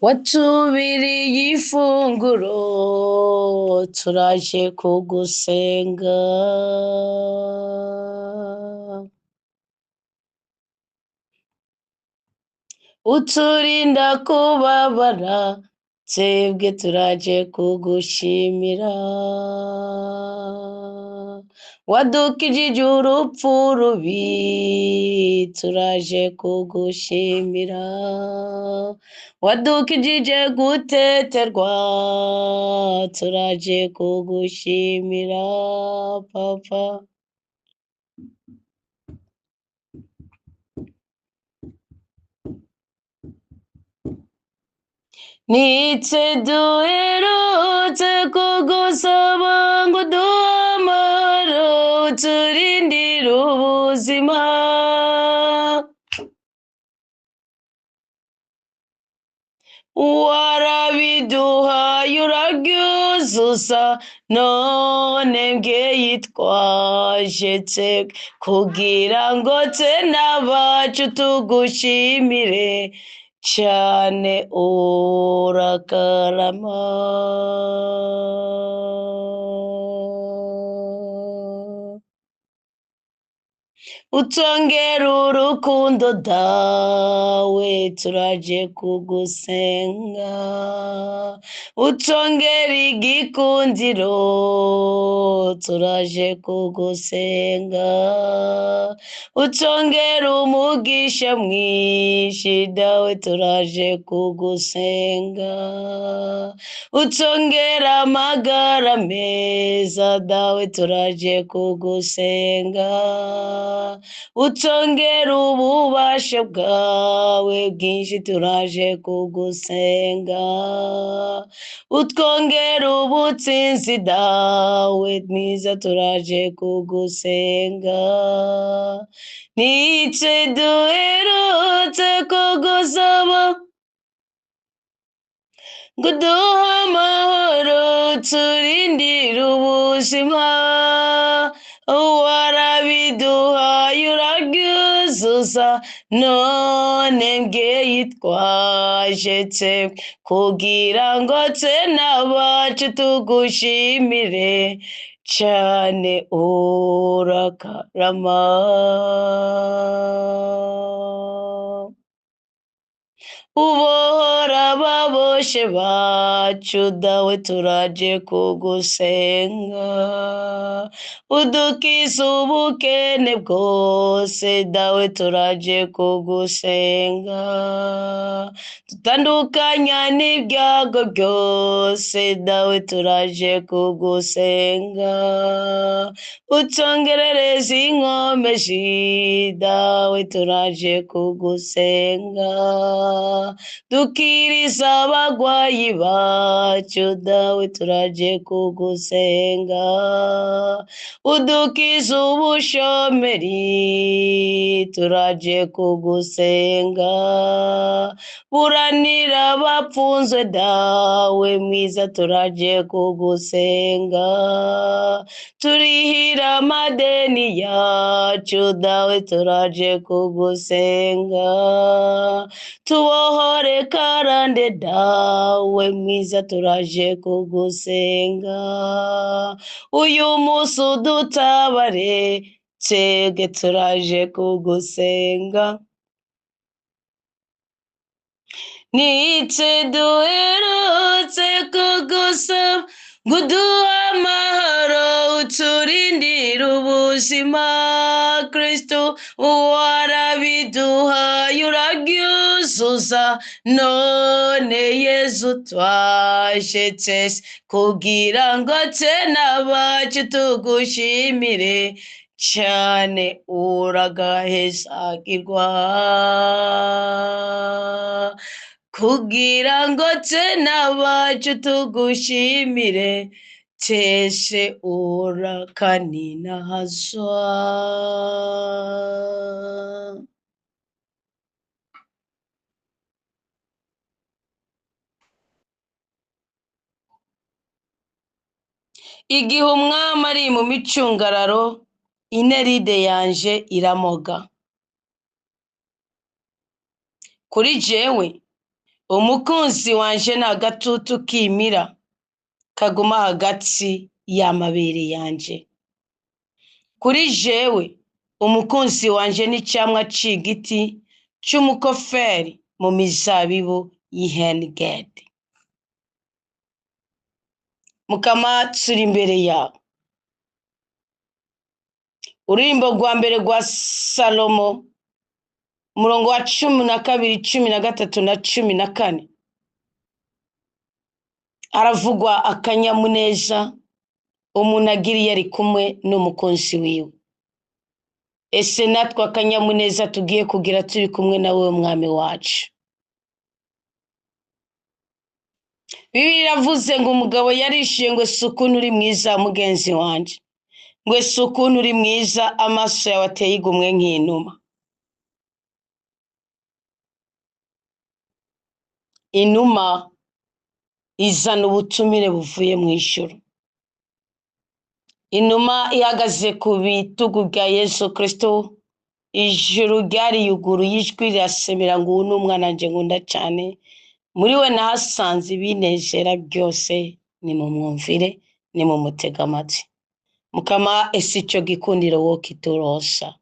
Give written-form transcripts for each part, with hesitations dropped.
Watubiriye ifunguro, turaje kugusenga. Uturinda kubabara, twebwe turaje kugushimira. Wadukijije urupfu rubi, turaje kugushimira. Wadukijije guteterwa, turaje kugushimira papa. Nitwe duherutse kugusaba ngo uduhe amahoro, uturindire ubuzima. Warabiduhaye urabyuzuza, none mbyeyi twaje twebwe kugira ngo twe n'abacu tugushimire cyane, urakarama. Utongera urukundo dawe, turaje kugusenga. Utongera igikundiro, turaje kugusenga. Utongera umugisha mwinshi dawe, turaje kugusenga. Utongera amagara meza dawe, turaje kugusenga. Utongera ububasha bwawe bwinshi, turaje kugusenga. Utwongera ubutsinzi dawe mwiza, turaje kugusenga. Nitwe duherutse kugusaba ngo uduhe amahoro, turindire ubuzima. Warabiduhaye urabyuzuza, none mbyeyi twaje twebwe kugira ngo twe n'abacu tugushimire cyane, urakarama. Ubohora ababoshe bacu dawe, turaje kugusenga. Udukiza ubukene bwose dawe, turaje kugusenga. Dutandukanya n'ibyago byose dawe, turaje kugusenga. Utongerereze inkomeji dawe, turaje kugusenga. Dukiriza abagwayi bacu dawe, turaje kugusenga. Udukiza ubushomeri, turaje kugusenga. Buranira abapfunzwe dawe mwiza, turaje kugusenga. Turihira amadeni yacu dawe, turaje kugusenga. Tubohore karande dawe mwiza, turaje kugusenga. Uyu munsi udutabare, twebwe turaje kugusenga. Nitwe duherutse kugusaba ngo uduhe amahoro, uturindire ubuzima. Kristo warabiduhaye urabyuzuza, none Yezu twaje twese kugira ngo twe n'abacu tugushimire cyane, uragahezagirwa. Kugira ngo twe n'abacu tugushimire twese, urakaninahazwa. Igihe umwami ari mu micungararo, ineride yanje iramoga. Kuri jewe Umukunzi wanje ni agatutu kimira kaguma hagati y'amabere yanje. Kuri jewe umukunzi wanje ni icamwa c'igiti c'umukoferi mu mizabibu y'Ihenigedi. Mukama, turi imbere yawe. Ururimbo rwa mbere rwa Salomo, umurongo wa 12, 13 na 14, haravugwa akanyamuneza umuntu agira iyo ari kumwe n'umukunzi wiwe. Ese natwe akanyamuneza tugiye kugira turi kumwe nawe mwami wacu? Bibiliya iravuze ngo umugabo yarishuye ngo ese ukuntu uri mwiza mugenzi wanje, ngo ese ukuntu uri mwiza, amaso yawe ateye igomwe nk'inuma. Inuma izana ubutumire buvuye mu ijuru. Inuma ihagaze ku bitugu bya Yesu Kristo, ijuru ryariyuguruye, ijwi rirasemera ngo uyu ni umwana wanje nkunda cyane, muri we nahasanze ibinezera byose, nimumwumvire, nimumutege amatwi. Mukama, ese icyo gikundiro wo kiturosa?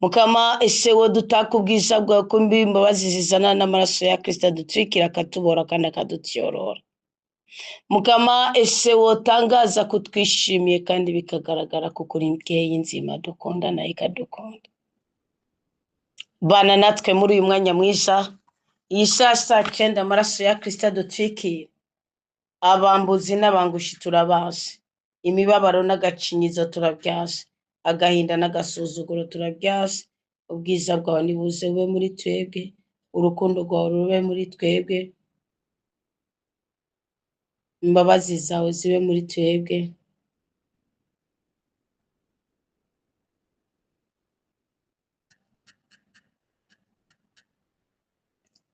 Mukama, ese wo dutaka ubwiza bwawe, ko imbabazi zizana n'amaraso ya Kristo adutwikira, akatubora kandi akadutyorora. Mukama, ese wotangaza ko twishimiye kandi bikagaragara ko kuri imbyeyi nzima dukunda nayo ikadukunda. Bana natwe muri uyu mwanya mwiza, iyi saa 9 amaraso ya Kristo adutwikira. Abambuzi n'abangushi turabazi, imibabaro n'agacinyizo turabyazi, agahinda n'agasuzuguro turabyazi. Ubwiza bwawe nibuze bube muri twebwe, urukundo rwawe rube muri twebwe, imbabazi zawe zibe muri twebwe.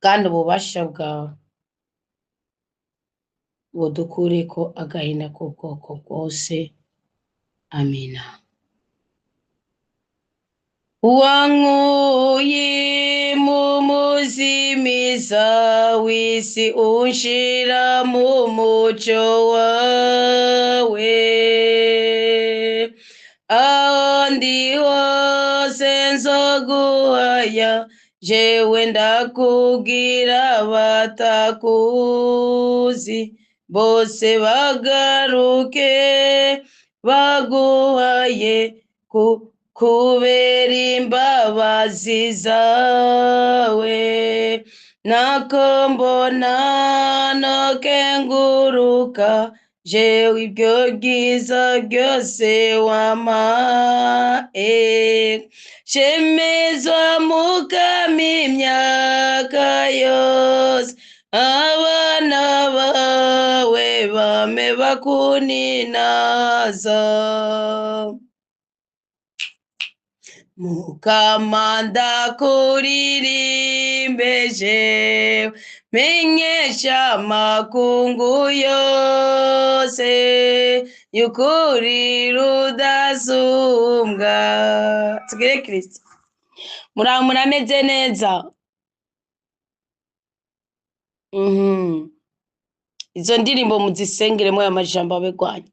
Kandi ububasha bwawe budukureko agahinda k'ubwoko bwose. Amina. Wankuye mu muzimiza w'isi, unshira mu muco wawe. Aho ndi hose nzoguhaya, jewe ndakubwira batakuzi, bose bagaruke baguhaye kubera imbabazi zawe. Nako mbona nokenguruka, jewe ibyo byiza byose wampaye. Shemezwa Mukama imyaka yose, abana bawe bame bakuninaza. Mukama ndakuririmbeje, menyesha amakungu yose y'ukuri rudasumbwa. Tugire Kristo. Muraho murameze neza? Izo ndirimbo muzisengeremo aya majambo abegwanya.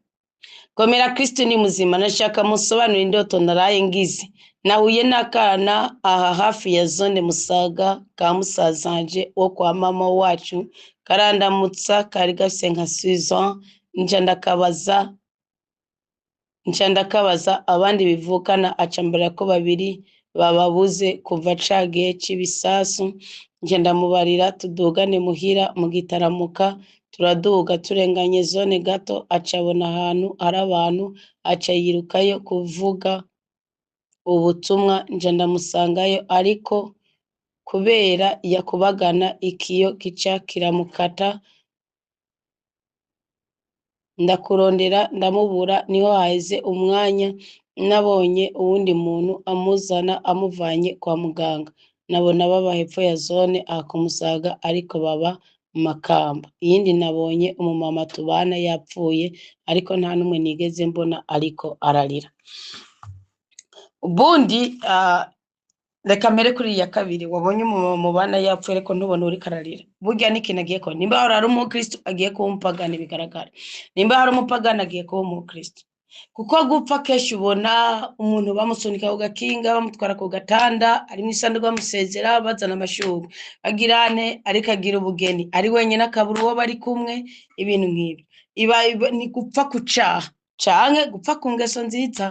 Komera Kristo ni muzima. Nashaka musobanure indoto naraye ngize. Nahuye n'akana aha hafi ya zone Musaga ka musazanje wo kwa mama wacu, karandamutsa, kari gafise nka Susan. Nca ndakabaza abandi bivukana, acambara ko babiri bababuze kuva cagihe c'ibisasu. Nca ndamubarira tudugane muhira mu gitaramuka, turaduga turenganye zone gato, acabona ahantu hari abantu, aca yirukayo kuvuga ubutumwa. Nja ndamusangayo, ariko kubera yakubagana ikiyo kica kiramukata, ndakurondera ndamubura. Niho haheze umwanya nabonye uwundi muntu amuzana amuvanye kwa muganga, nabona baba hepfo ya zone aha ku Musaga, ariko baba Makamba. Iyindi nabonye umumama tubana yapfuye, ariko nta n'umwe nigeze mbona ariko ararira. Ubundi Reka mbere kuri iya kabiri, wabonye umumama mubana yapfuye ariko ntubone uriko ararira. Burya n'ikintu agiye kuba, nimba hari umukristo agiye kuba umupagani bigaragara, nimba hari umupagani agiye kuba umukristo. Kuko gupfa kenshi ubona umuntu bamusunika ku gakinga, bamutwara ku gatanda, ari mu isanduku bamusezera, bazana amashurwe, agirane ariko agira ubugeni, ari wenyine akabura uwo bari kumwe, ibintu nk'ibyo. Iba ni gupfa ku caha canke gupfa ku ngeso nziza,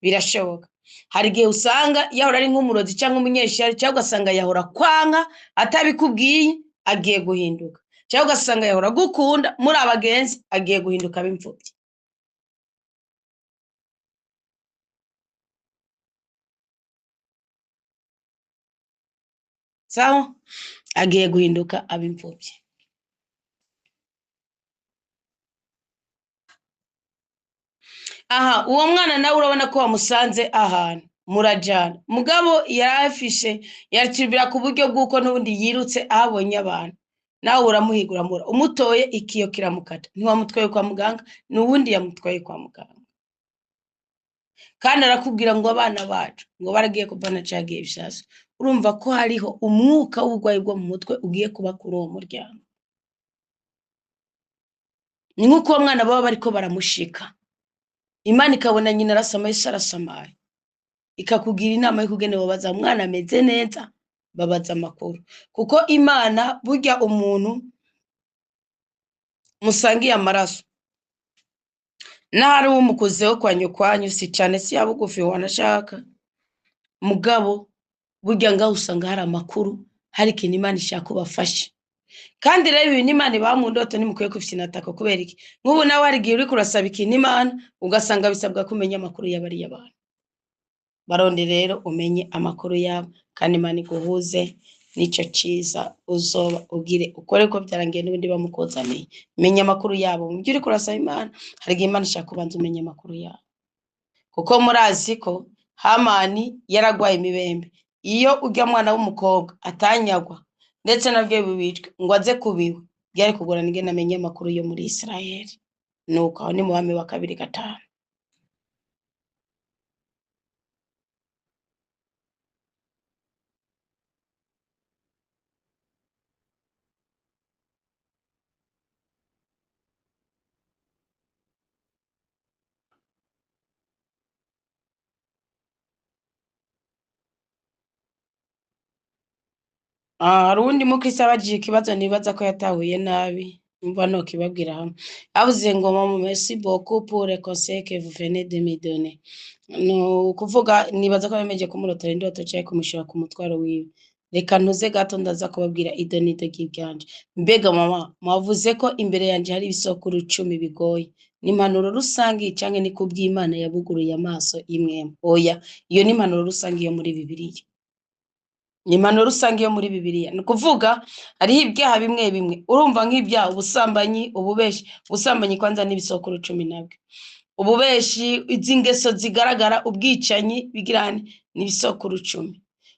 birashoboka. Hari igihe usanga yahora ari nk'umurozi cyangwa umunyeshari, cyangwa ugasanga yahora kwanka atabikubwiye agiye guhinduka, cyangwa ugasanga yahora agukunda muri abagenzi agiye guhinduka ab'imfubyi. Sawa, agiye guhinduka ab'imfubyi. Aha uwo mwana nawe urabona ko wamusanze ahantu murajana, mugabo yarafishe yaracibira ku buryo bw'uko n'ubundi yirutse ahabonye abantu, nawe uramuhiga uramura, umutoye ikiyo kiramukata, ntiwamutwaye kwa muganga, n'ubundi yamutwaye kwa muganga. Kandi arakubwira ngo abana bacu ngo baragiye kuvana cagiye ibisasu. Urumva ko hariho umwuka w'uburwayi bwo mu mutwe ugiye kuba kuri uwo muryango. Ni nk'uko uwo mwana baba bariko baramushika, Imana ikabona nyina arasamaye, se arasamaye, ikakugira inama yo kugene babaza umwana ameze neza, babaza amakuru. Kuko Imana burya umuntu musangiye amaraso n'ahari uwumukuzeho kwa nyokwanyu si cane si ya bugufi wanashaka, mugabo burya ngaho usanga hari amakuru, hari ikintu Imana ishaka ubafashe. Kandi rero ibintu Imana ibaha mu ndoto ntimukwiye kubisinataka. Kubera iki? Nk'ubu nawe hari igihe uriko urasaba ikintu Imana ugasanga bisabwa ko umenya amakuru y'abariya bantu. Baronde rero umenye amakuru yabo, kandi Imana iguhuze n'ico ciza uzoba ugire ukore ko byarangiye n'ubundi bamukuzaniye. Menya amakuru yabo mu byo uriko urasaba Imana. Hari igihe Imana ishaka kubanza umenye amakuru yabo, kuko murazi ko Hamani yaragwaye imibembe. Iyo urya mwana w'umukobwa atanyagwa ndetse nabyo bibicwe ngo aze kubiwe, byari kugorana ingene amenye amakuru yo muri Isirayeli. Nuko aho ni mu Bami wa kabiri 5. Hari uwundi mukristo abajije ikibazo nibaza ko yatahuye nabi, umva nokibabwira hamwe. Avuze ngo mama merci beaucoup pour le conseil que vous venez de me donner. Ni ukuvuga nibaza ko bemeje kumurotera indoto cyangwa kumushira ku mutwaro wiwe. Reka ntuze gato ndaza kubabwira ido n'ido ry'ibyanje. Mbega mama, mwavuze ko imbere yanje hari ibisokuru 10 bigoye. Ni impanuro rusange canke ni kubw'Imana yabuguruye amaso imwe? Oya, iyo ni impanuro rusange yo muri Bibiliya. Ni impanuro rusange yo muri Bibiliya. Ni ukuvuga hariho ibyaha bimwe bimwe. Urumva nk'ibyaha ubusambanyi, ububeshi. Ubusambanyi kwanza n'ibisokuru 10 nabwo. Ububeshi, izi ngeso zigaragara, ubwicanyi bigirane n'ibisokuru 10.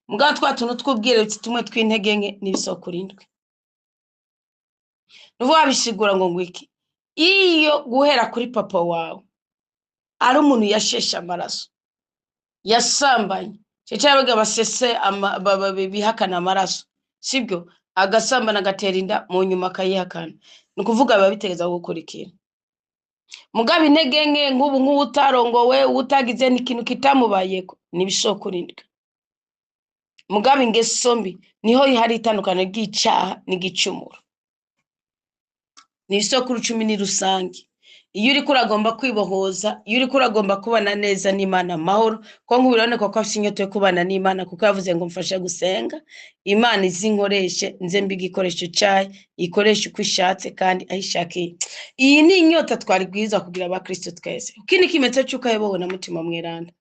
Mugabo twa tuntu tw'ubwiretsi tumwe tw'intege nke n'ibisokuru 7. Nuvuga bishigura ngo ngwiki. Iyo guhera kuri papa wawe ari umuntu yasheshe amaraso, yasambanye, cece yabaga basese bihakana amaraso, sibyo? Agasambana agatera inda mu nyuma akayihakana. Ni ukuvuga biba bitegereza gukurikira. Mugabo intege nke nk'ubu nk'utarongowe, utagize n'ikintu kitamubayeko, ni ibisokuru 7. Mugabo ingeso mbi niho hari itandukaniro ry'icaha n'igicumuro. Ni ibisokuru 10 ni rusange. Iyo uriko uragomba kwibohoza, iyo uriko uragomba kubana neza n'Imana amahoro, ko nk'ubu biraboneka ko afise inyota yo kubana n'Imana, kuko yavuze ngo mfashe gusenga, Imana izinkoreshe, nze mbe igikoresho cayo, ikoreshe uko ishatse kandi aho ishakiye. Iyi ni inyota twari bwiza kugira abakristo twese. Iki ni ikimenyetso c'uko ayobowe na Mutima Mweranda.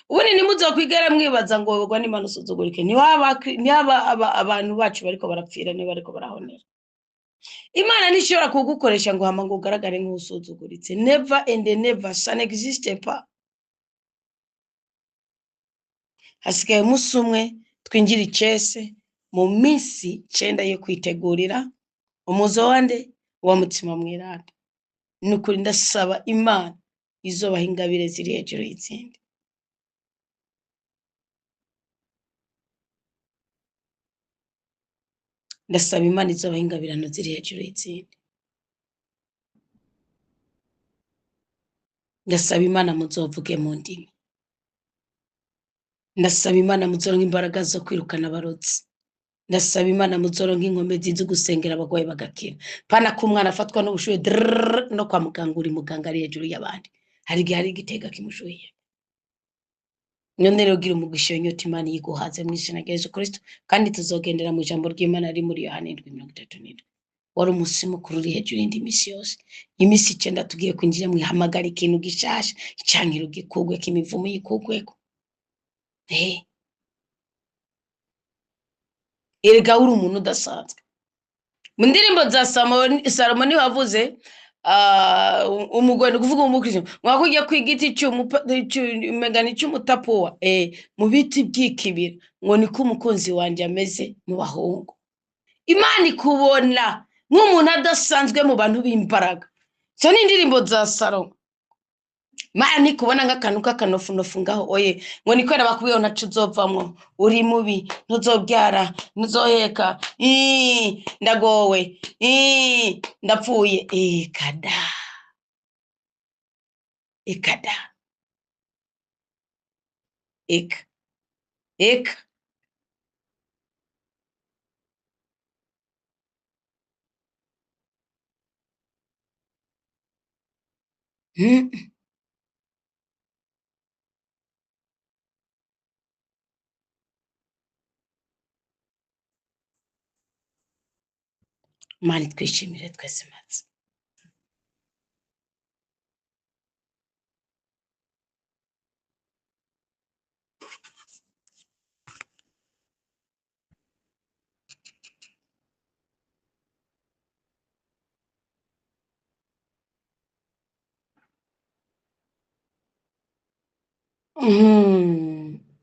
Ubundi ntimuzokwigera mwibaza ngo wowe n'Imana usuzugurike. Ntihaba abantu bacu bariko barapfira, nibo bariko barahonera. Imana ntishobora kugukoresha ngo hama ngo ugaragare nk'usuzuguritse. Never and never, ça n'existe pas. Hasigaye umunsi umwe twinjira icese mu minsi 9 yo kwitegurira umuzo wande wa Mutima Mweranda. Ni ukuri ndasaba Imana izobaha ingabire ziri hejuru y'izindi. Ndasaba Imana izobaha ingabirano ziri hejuru y'izindi. Ndasaba Imana muzovuge mu ndimi. Ndasaba Imana muzoronke imbaraga zo kwirukana abarozi. Ndasaba Imana muzoronke inkomezi zo gusengera abagwayi bagakira. Pana ko umwana afatwa n'ubushuhe drrrr, no kwa muganga uri muganga ari hejuru y'abandi. Hari igihe hari igitega kimushuhiye. None rero gira umugisha iyo nyota Imana yiguhaze mu izina rya Yesu Kristo, kandi tuzogendera mu ijambo ry'Imana riri muri Yohana 7:37. Wari umunsi mukuru uri hejuru y'indi misi yose. Imisi 9 tugiye kwinjira mu ihamagara ikintu gishasha, icankiro gikugweko, imivumo yikugweko. Erega uri umuntu udasanzwe. Mu ndirimbo za Salomo niho wavuze, umugore ni ukuvuga umukristo, mwakujya ku igiti umegani cy'umutapuwa, mu biti by'ikibira, ngo niko umukunzi wanjye ameze mu bahungu. Imana ikubona nk'umuntu adasanzwe mu bantu b'imbaraga. Izo ni indirimbo za Salomo. Imana ikubona nk'akantu k'akanofunofu ngaho, oye, ngo niko nabakubwiye ngo ntaco uzovamwo, uri mubi, ntuzobyara, ntuzoheka, ndagowe, ndapfuye. Ekada, ekada, eka, eka. Imana itwishimire twese maze.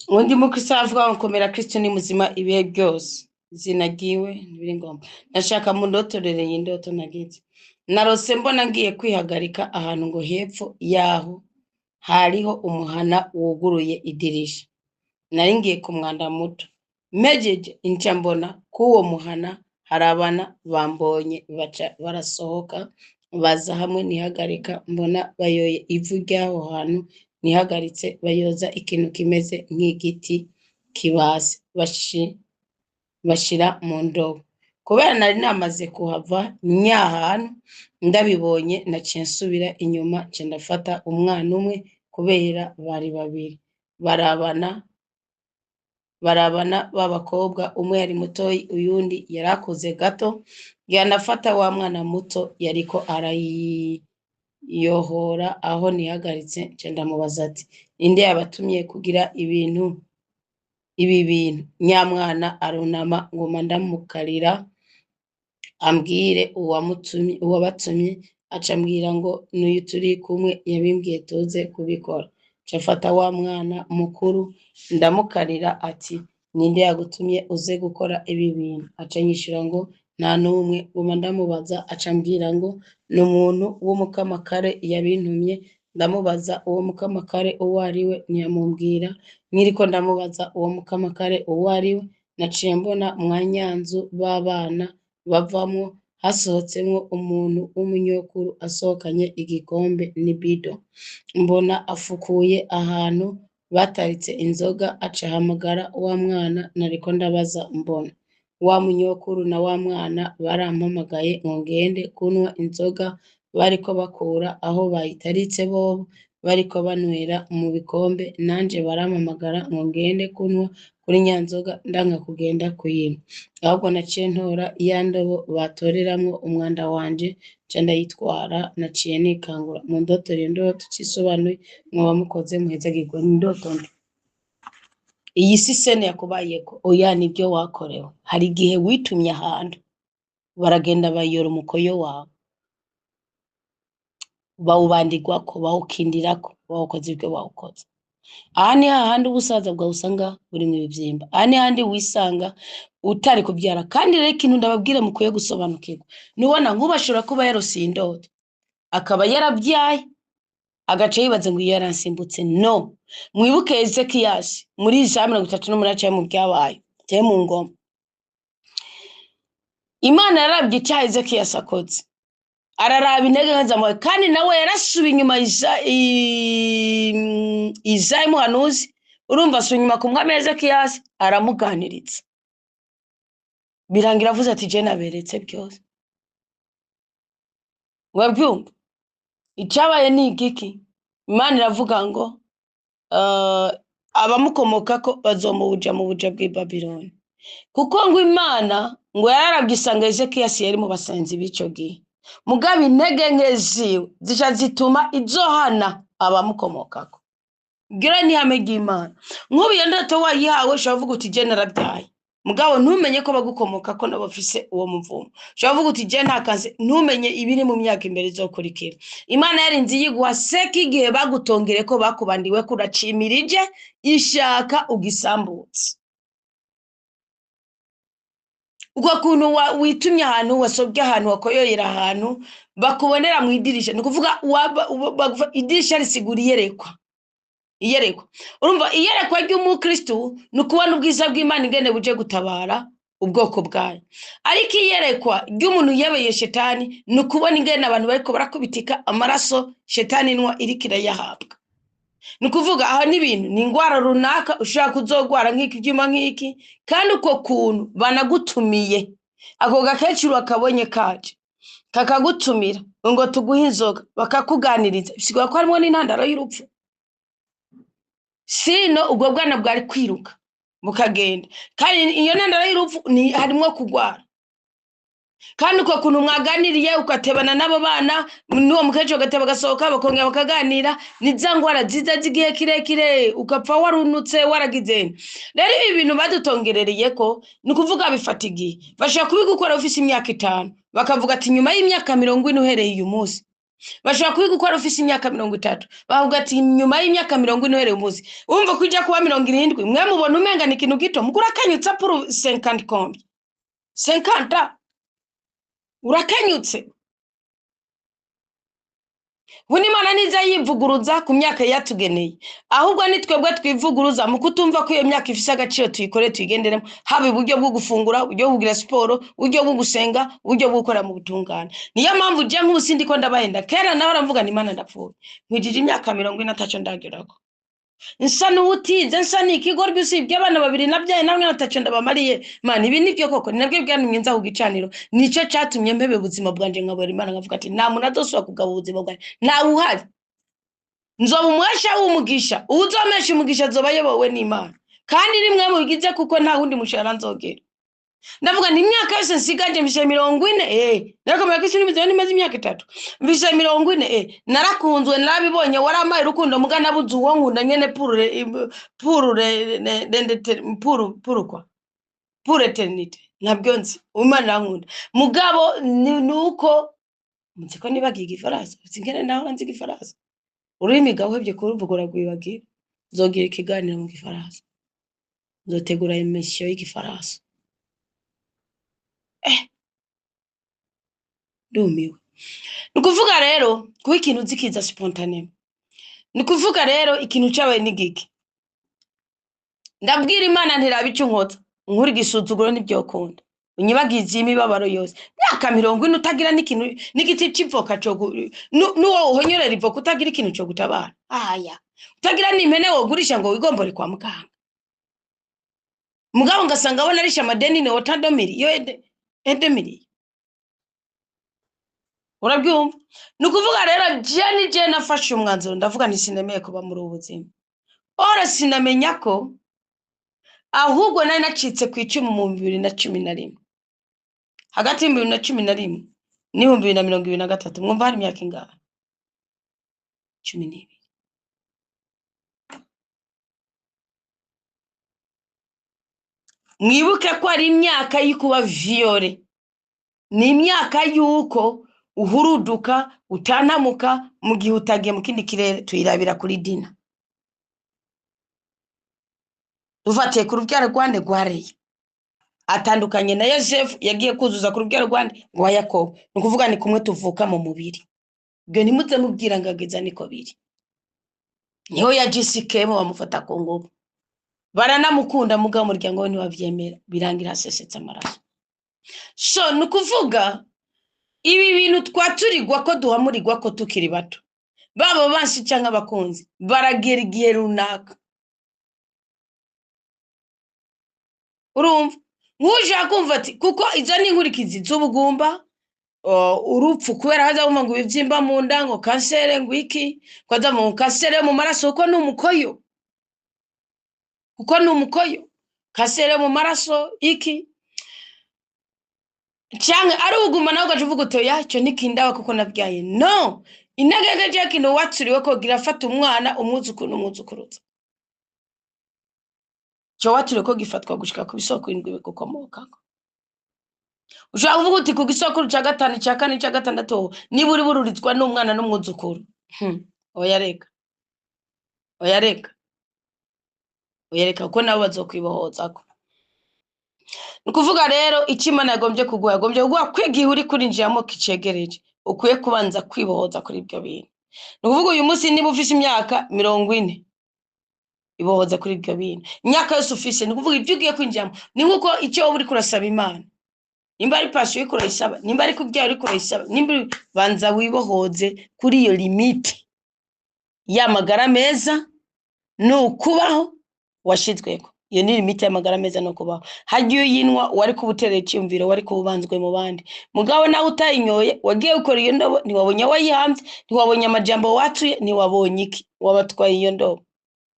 Undi mukristo aravuga ngo komera Kristo ni muzima ibihe byose. Izina ryiwe ntibiri ngombwa. Ndashaka mundotorere iyi ndoto nagize. Narose mbona ngiye kwihagarika ahantu ngo hepfo yaho hariho umuhana wuguruye idirisha. Nari ngiye ku mwanda muto. Mpejeje nca mbona k'uwo muhana hari abana bambonye baca barasohoka baza hamwe nihagarika, mbona bayoye ivu ry'aho hantu nihagaritse, bayoza ikintu kimeze nk'igiti kibase bashira mu ndobo. Kubera nari namaze kuhava nyahantu ndabibonye, naciye nsubira inyuma nca ndafata umwana umwe kubera bari babiri barabana b'abakobwa, umwe yari mutoyi uyundi yarakuze gato. Yanafata wa mwana muto yariko arayiyohora aho nihagaritse, nca ndamubaza ati ninde yabatumye kugira ibintu ibi bintu? Nyamwana arunama nguma ndamukarira ambwire uwabatumye, aca ambwira ngo n'uyu turi kumwe yabimbwiye tuze kubikora. Nca mfata wa mwana mukuru ndamukarira ati ninde yagutumye uze gukora ibi bintu? Aca anyishura ngo nta n'umwe. Nguma ndamubaza aca ambwira ngo ni umuntu w'umukamakare yabintumye. Ndamubaza uwo mukamakare uwo ari we, ntiyamumbwira. Nkiriko ndamubaza uwo mukamakare uwo ari we, naciye mbona mwa nyanzu b'abana bavamwo hasohotsemwo umuntu w'umunyokuru asohokanye igikombe n'ibido. Mbona afukuye ahantu bataritse inzoga, aca ahamagara wa mwana nariko ndabaza. Mbona wa munyokuru na wa mwana barampamagaye ngo ngende kunywa inzoga bariko bakura aho bayitaritse, bobo bariko banywera mu bikombe, nanje barampamagara ngo ngende kunywa kuri nya nzoga, ndanka kugenda kuyinywa. Ahubwo naciye ntora ya ndobo batoreramwo umwanda wanje nca ndayitwara. Naciye nikangura mu ndoto. Iyo ndoto cisobanuye mwoba mukoze muhezagirwe. Indoto mbi iyi si sene yakubayeko, oya nibyo wakorewe. Hari igihe witumye ahantu baragenda bayora umukoyo wawe, bawubandigwako, bawukindirako, bawukoze ibyo bawukoze. Aha ni hahandi ubusaza bwawe usanga burimwo ibivyimba, aha ni hahandi wisanga utari kubyara. Kandi rero ikintu ndababwira mukwiye gusobanukirwa, nubona nk'ubu ashobora kuba yarose iyi ndoto akaba yarabyaye agaca yibaza ngo iyo yaransimbutse. No mwibuke Ezekiyasi muri za 38 cyangwa mu byabaye cyangwa mu ngoma. Imana yarabye icyaha Ezekiyasi akoze, araraba intege nke zamuhaye, kandi nawe yarasubiye inyuma. Izayi muhanuzi, urumva, asubira inyuma ku mwami Ezekiyasi aramuganiriza, birangira avuze ati je naberetse byose. Urabyumva? Icyabaye ni igiki? Imana iravuga ngo abamukomokako bazomubuja mu buja bw'i Babiloni, kuko ngo Imana ngo yararabye isanga Ezekiyasi yari mu basenzi b'icyo gihe, mugabo intege nke ziwe zica zituma izohana abamukomokako. Gira ni ihame ry'Imana. Nk'ubu iyo ndoto wayihawe, ushobora kuvuga uti je narabyaye, mugabo ntumenye ko bagukomokako nabo bafise uwo muvumo. Ushobora kuvuga uti je nta kazi, ntumenye ibiri mu myaka imbere izokurikira. Imana yarinze iyiguha seka igihe bagutongere ko bakubandiwe ko uracimirije ishaka ugisambutse. Uko kuntu witumye ahantu, wasobye ahantu, wakoyoyera ahantu, bakubonera mu idirisha, ni ukuvuga idirisha risigura iyerekwa. Iyerekwa, urumva, iyerekwa ry'umukristu ni ukubona ubwiza bw'Imana ingene buje gutabara ubwoko bwayo, ariko iyerekwa ry'umuntu yebeye shetani ni ukubona ingene abantu bariko barakubitika amaraso shetani inwa iriko irayahabwa. Ni ukuvuga aho n'ibintu ni ingwara runaka ushobora kuzogwara nk'iki ibyuma nk'iki, kandi uko kuntu banagutumiye, ako gakecuru akabonye kaje kakagutumira ngo tuguhe inzoga, bakakuganiriza, bisigura ko harimo n'intandaro y'urupfu. Sino ubwo bwana bwari kwiruka bukagenda, kandi iyo ntandaro y'urupfu ni harimo kugwara. Kandi uko kuntu mwaganiriye ugatebana n'abo bana n'uwo mukecuru agateba agasohoka, bakongera bakaganira, ni za ngwara ziza z'igihe kirekire, ugapfa warunutse waragize. Rero ibi bintu badutongerereye ko ni ukuvuga bifata igihe. Bashobora kubigukora ufise imyaka 5, bakavuga ati nyuma y'imyaka 40 uhereye uyu munsi. Bashobora kubigukora ufise imyaka 30, bakavuga ati nyuma y'imyaka 40 uhereye uyu munsi. Urumva ko ijya kuba 70, mwe mubona umenga ni ikintu gito, mugura akanyutse puru 50 kombi 50 urakanyutse. Ubu Imana niza yivuguruza ku myaka yatugeneye, ahubwo ni twebwe twivuguruza mu kutumva ko iyo myaka ifise agaciro, tuyikore tuyigenderemo, haba uburyo bwo gufungura, uburyo bwo kugira siporo, uburyo bwo gusenga, uburyo bwo gukora mu butungane. Niyo mpamvu ujya nk'ubu sindi ko ndabahenda, kera nawe aravuga ni Imana ndapfuye nkwijije imyaka 40 ataco ndagerako, nsa n'uwutize, nsa n'ikigoryi, usibye abana babiri nabyaye namwe ataco ndabamariye. Mana, ibi nibyo koko, ni nabyo byantumye nza ku gicaniro, nicyo catumye mpebe ubuzima bwanje nkabura Imana, nkavuga ati nta muntu azosubira kugaba ubuzima bwanje, ntawe uhari, nzoba umuhesha w'umugisha, uwuzomesha umugisha azoba ayobowe n'Imana, kandi nimwe mubigize kuko nta wundi mushahara nzogera. Ndavuga nti imyaka yose nsigaje mfise 40, narakomeye ko isi n'imizero nimaze imyaka 3, mfise 40, narakunzwe, narabibonye, warampaye urukundo, muga nabuze uwo nkunda nyene purure purure puru puru kwa pour éternité, ntabyo nzi, Imana irankunda, mugabo ni uko nzi ko nibagiye igifaransa, singene naho nzi igifaransa, ururimi gahwebye kuruvuga uragwibagira. Nzogira ikiganiro mu gifaransa, nzotegura émission y'igifaransa. Ndumiwe. Ni ukuvuga rero kuba ikintu uzi kiza spontané. Ni ukuvuga rero ikintu cabaye ni giki? Ndabwira Imana ntiraba ico unkotsa, nkuri igisuzuguro ntivyokunda, unyibagize imibabaro yose, myaka 40 utagira n'ikintu n'igiti c'ivoka co n'uwo uhonyorera ivoka, utagira ikintu co gutabara, aya utagira n'impene wogurisha ngo wigombore kwa muganga, mugabo ngasanga abona arisha amadeni ni otadomiri yo edemiri. Urabyumva? Ni ukuvuga rero je ni je nafashe umwanzuro, ndavuga nti sinemeye kuba muri ubu buzima. Ora sinamenya ko ahubwo nari nacitse ku icumu mu 2011, hagati y'2011 n'2023, mwumva hari imyaka ingahe? 12. Mwibuke ko ari imyaka y'ukuba violé, ni imyaka y'uko uhuruduka utantamuka mu gihe utagiye mu kindi kirere. Tuyirabira kuri Dina, dufatiye ku rubyaro rwande rwa Leya, atandukanye na Yosefu yagiye kuzuza ku rubyaro rwande rwa Yakobo. Ni ukuvuga ni kumwe tuvuka mu mubiri, ibyo ntimuze mubwira ngo ageza niko biri. Niho ya Jisikemu bamufata ku ngufu, baranamukunda, mugabo umuryango we ntiwavyemera, birangira hasesetse amaraso. So ni ukuvuga ibi bintu twaturirwa ko duhamurirwa ko tukiri bato, baba bansi cyangwa abakunzi, baragera igihe runaka. Urumva nk'ushaka kumva ati kuko izo ni inkurikizi z'ubugumba, urupfu, kubera haza wumva ngo ibibyimba mu nda, ngo kansere, ngo iki, ngo haza mu kansere yo mu maraso, kuko ni umukoyo, kuko ni umukoyo, kansere yo mu maraso iki, cyangwa ari ubugumba, nawe ugaca uvuga uti oya icyo ntikindaba kuko nabyaye. No, intege nke kintu waturiwe ko girafata umwana, umwuzukuru n'umwuzukuruza, icyo waturiwe ko gifatwa gushika ku isoko indwi bigukomokako. Ushobora kuvuga uti ku gisokuru cya gatanu, cya kane, cya gatandatu, niba uri bururizwa n'umwana n'umwuzukuru. Oya reka, oya reka, oya reka, kuko nabo bazokwibohozako. Ni ukuvuga rero icyo Imana yagombye kuguha, yagombye kuguha ko igihe uri kurinjiramo kicegereje, ukwiye kubanza kwibohoza kuri ibyo bintu. Ni ukuvuga uyu munsi niba ufise imyaka 40, ibohoza kuri ibyo bintu. Imyaka yose ufise, ni ukuvuga ibyo ugiye kwinjiramo, ni nk'uko icyo wowe uriko urasaba Imana, nimba ari pasiyo uriko urayisaba, nimba ari kubyara uriko urayisaba, nimba uri, banza wibohoze kuri iyo limite y'amagara meza ni ukubaho washizweko. Iyo ni limite y'amagara meza no kubaho. Harya iyo uyinywa wari kuba utereye icyumviro, wari kuba ubanzwe mu bandi. Mugabo nawe utayinyoye, wagiye gukora iyo ndobo, ntiwabonye aho wayihambye, ntiwabonye amajambo watuye, ntiwabonye iki, wabatwaye iyo ndobo,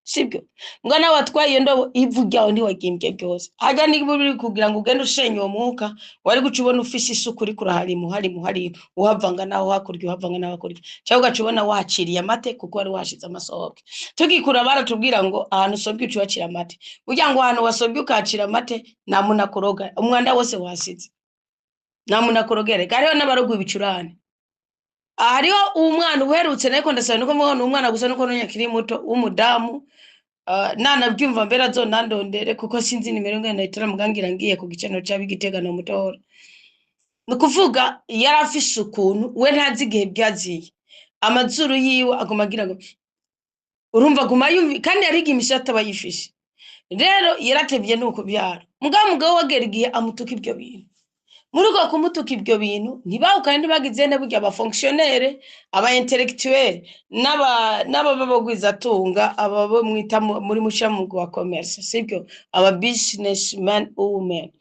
sibyo? Mbwa nawe watwaye iyo ndobo, ivu ryawe ntiwagimbye ryose. Harya niba uri kugira ngo ugende ushenye uwo mwuka, wari guca ubona ufise isuku, uriko uraharima, uharima, uharima, uhavanga naho hakurya, uhavanga naho hakurya, cyangwa ugaca ubona wahaciriye amate kuko wari wahashize amasohoke. Tugikura baratubwira ngo ahantu usobye uca uhacira amate. Burya ngo ahantu wasobye ukahacira amate, nta muntu akuroga, umwanda wose wahasize nta muntu akurogera. Hariho n'abaroga ibicurane. Hariho umwana uherutse, ariko ndasaba nuko mubona umwana gusa nuko none akiri muto w'umudamu, nanabyumva mbere azonandondere kuko sinzi nimero ngene nayitora, mugangira ngiye ku gicaniro c'ab'Igitega no mutora. Ni ukuvuga yari afise ukuntu we ntazi igihe byaziye, amazuru yiwe aguma agira ngo urumva aguma yumva, kandi yariga imishatsi aba yifishe. Rero yaratevye ni ukubyara, mugabo umugabo we agera igihe amutuka ibyo bintu. Muri uko kumutuka ibyo bintu, ntibahukane, ntibagize ne burya abafonctionnaire, aba intellectuel n'aba n'ababagwizatunga, aba bo mwita muri mushamugu wa commerce, sibyo? Aba businessman women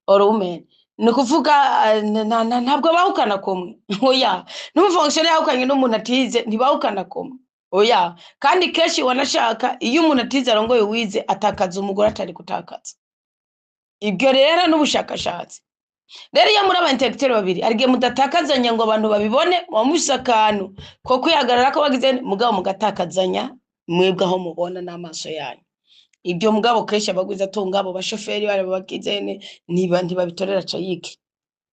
or women, ni ukuvuga ntabwo bahukana kumwe, oya. N'umufonctionnaire yahukanye n'umuntu atize ntibahukana kumwe, oya. Kandi kenshi wanashaka iyo umuntu atize arongoye uwize, atakaza umugore atari gutakaza. Ibyo rero n'ubushakashatsi. Rero iyo muri aba intellectuel babiri, hari igihe mudatakazanya ngo abantu babibone, muba mufise akantu ko kwihagarara ko bagize, mugabo mugatakazanya mwebwe aho mubona n'amaso yanyu. Ibyo mugabo kenshi abagwizatunga, abo bashoferi bari bagize ntibabitorera, aca yige,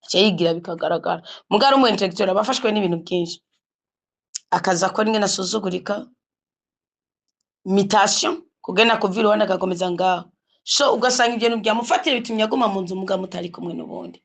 aca yigira bikagaragara. Mugabo ari umu intellectuel aba afashwe n'ibintu byinshi, akaza akora ingene asuzugurika, imitation kugena kuva iruhande agakomeza ngaho. So ugasanga ibyo bintu byamufatira bitumye aguma mu nzu mugabo mutari kumwe n'ubundi.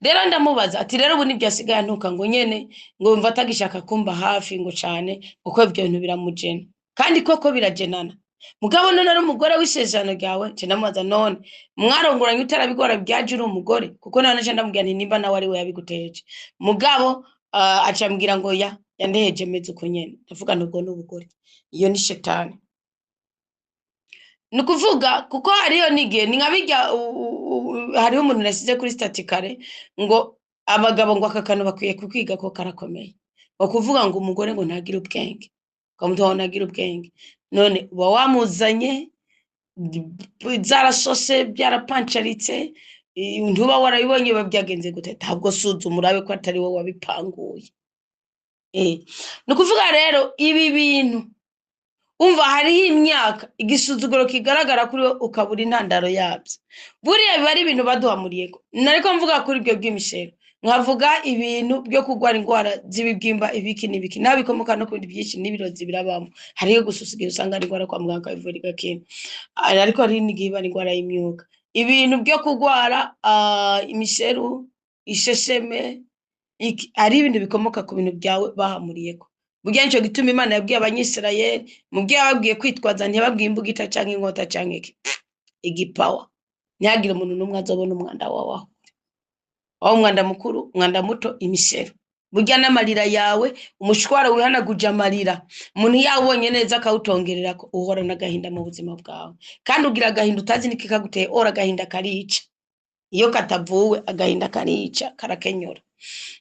Rero ndamubaza ati rero ubu nibyo asigaye antuka, ngo nyene ngo mva atagishaka kumba hafi ngo cane, kuko ibyo bintu biramujena. Kandi koko birajenana. Mugabo none ari umugore w'isezerano ryawe. Nce ndamubaza, none mwarongoranye utarabigora, byaje uri umugore? Kuko nawe nace ndamubwira nti nimba nawe ari we yabiguteje. Mugabo aca ambwira ngo ya yandeheje meze uko nyene. Ndavuga nubwo n'ubugore, iyo ni shetani. Ni ukuvuga kuko hariyo n'igihe ni nka bijya hariho umuntu nasize kuri statut kare ngo abagabo ngo aka kantu bakwiye kukwiga ko karakomeye, ngo kuvuga ngo umugore ngo ntagire ubwenge, ngo umugabo ntagire ubwenge. None uba wamuzanye zarasose, byarapancaritse, ntuba warabibonye biba byagenze gute? Ntabwo suzuma urabe ko atari wowe wabipanguye. Ni ukuvuga rero ibi bintu umva hariho imyaka igisuzuguro kigaragara kuri we ukabura intandaro yabyo. Buriya biba ari ibintu baduhamuriyeko. Nariko mvuga kuri ibyo by'imishero, nkavuga ibintu byo kurwara indwara z'ibibyimba, ibiki n'ibiki, naho bikomoka no ku bindi byinshi n'ibirozi birabamo. Hariho gususigira usanga ari indwara kwa muganga bakayivura igakira, ariko hari n'igihe iba ari indwara y'imyuka. Ibintu byo kurwara imiseru, iseseme, ari ibintu bikomoka ku bintu byawe bahamuriyeko. Burya nico gituma Imana yabwiye Abanyisirayeli, mu byo yababwiye kwitwaza, ntiyababwiye imbugita canke inkota canke iki igipawa, ntihagire umuntu n'umwe azobona umwanda wawe aho. Aho umwanda mukuru, umwanda muto, imisero. Burya n'amarira yawe, umushwaro wihanaguje amarira, umuntu yawubonye neza akawutongererako, uhorana agahinda mu buzima bwawe. Kandi ugira agahinda utazi n'ikikaguteye, ora agahinda karica. Iyo katavuwe agahinda karica, karakenyura.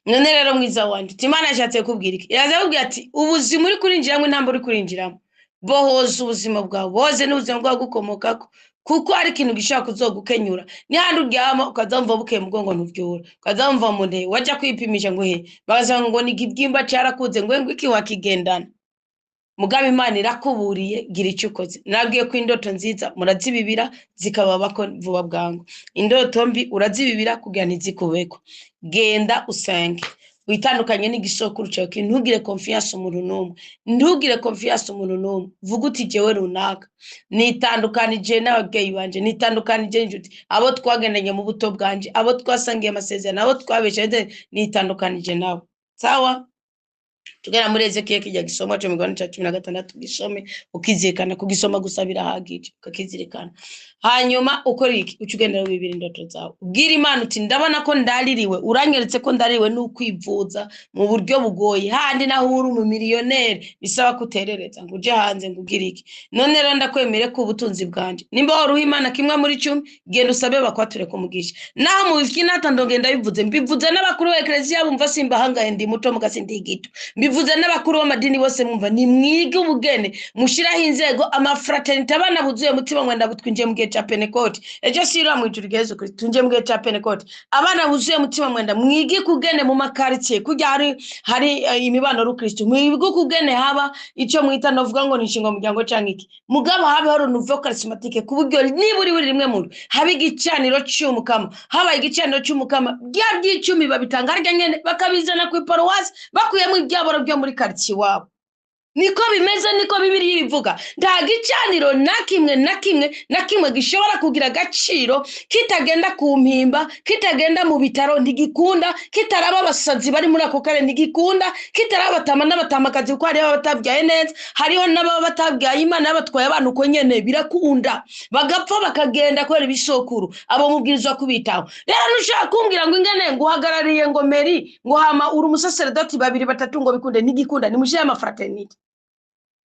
None rero mwiza wanje, uti Imana yashatse kukubwira iki? Iraza kukubwira ati ubuzima uri kurinjiramwo, intambwe uri kurinjiramwo, bohoza ubuzima bwawe, bohoze n'ubuzima bwawe gukomokako, kuko hari ikintu gishobora kuzogukenyura. Nihandi uryama ukaza wumva bukeye mugongo ntuvyura, ukaza wumva mu nte, waja kwipimisha ngo he, bakaza ngo ni ikibyimba carakuze, ngo ngo iki wakigendana. Mugabo Imana irakuburiye, gira ico ukoze. Nabwiye ko indoto nziza murazibibira zikababako vuba bwangu, indoto mbi urazibibira kugira ntizikubeko. Genda usenge, witandukanye n'igisokuru cawe, ntugire confiance umuntu n'umwe, ntugire confiance umuntu n'umwe. Vuga uti jewe runaka nitandukanije n'ababyeyi banje, nitandukanije n'inshuti, abo twagendanye mu buto bwanje, abo twasangiye amasezerano, abo twabesheje, nitandukanije nabo. Sawa? Tugera muri Ezekiel kijya gisoma cyo migabane cya 16, gisome ukizirikana, kugisoma gusa birahagije, ukakizirikana. Hanyuma ukora iki? Uca ugendera wibira indoto zawe, ubwira Imana uti ndabona ko ndaririwe, uranyeretse ko ndaririwe n'ukwivuza mu buryo bugoye, handi naho uri umumiliyoneri bisaba kuterereza ngo uje hanze ngo ugire iki. None rero ndakwemere ko ubutunzi bwanje, nimba wari uha Imana kimwe muri 10, genda usabe bakwature kumugisha. Naho mu bifinata ndongenda bivuze, mbivuze n'abakuru ba eklezia bumva simbahangaye, ndi muto mugasi ndi gito, mbivuze n'abakuru b'amadini bose mwumva, ni mwige ubugene, mushiraho inzego, amafraternité, abana buzuye mutima mwenda butwinjiye mu gihe ca Pentecote. Ejo sirira mu ijuru rya Yesu Kristo, tunjiye mu gihe ca Pentecote. Abana buzuye mutima mwenda, mwige kugene mu makaritsiye, kurya hari imibano rukristo, mwige kugene haba ico mwita novuga ngo ni inshinga muryango canke iki, mugabo habeho renouveau charismatique, ku buryo niburi buri rimwe mu haba igicaniro c'umukama, haba igicaniro c'umukama, bya by'icumi babitanga harya nyene bakabizana ku iparuwasi, bakuyemo ibyaboro byo muri karitsiye iwabo. Niko bimeze, niko Bibiliya ibivuga. Nta gicaniro na kimwe na kimwe na kimwe gishobora kugira agaciro kitagenda ku mpimba, kitagenda mu bitaro, ntigikunda, kitaraba abasazi bari muri ako karere, ntigikunda, kitaraba abatama n'abatamakazi, kuko hariho abatabyaye neza, hariho n'ababa batabyaye, Imana yabatwaye abantu uko nyene, birakunda bagapfa bakagenda kubera ibisokuru. Abo mubwirizwa kubitaho. Rero ntushaka kumbwira ngo ingene ngo uhagarariye ngo meri, ngo hama uri umusaseredoti babiri batatu ngo bikunde, ntigikunda. Nimushire amafraternité,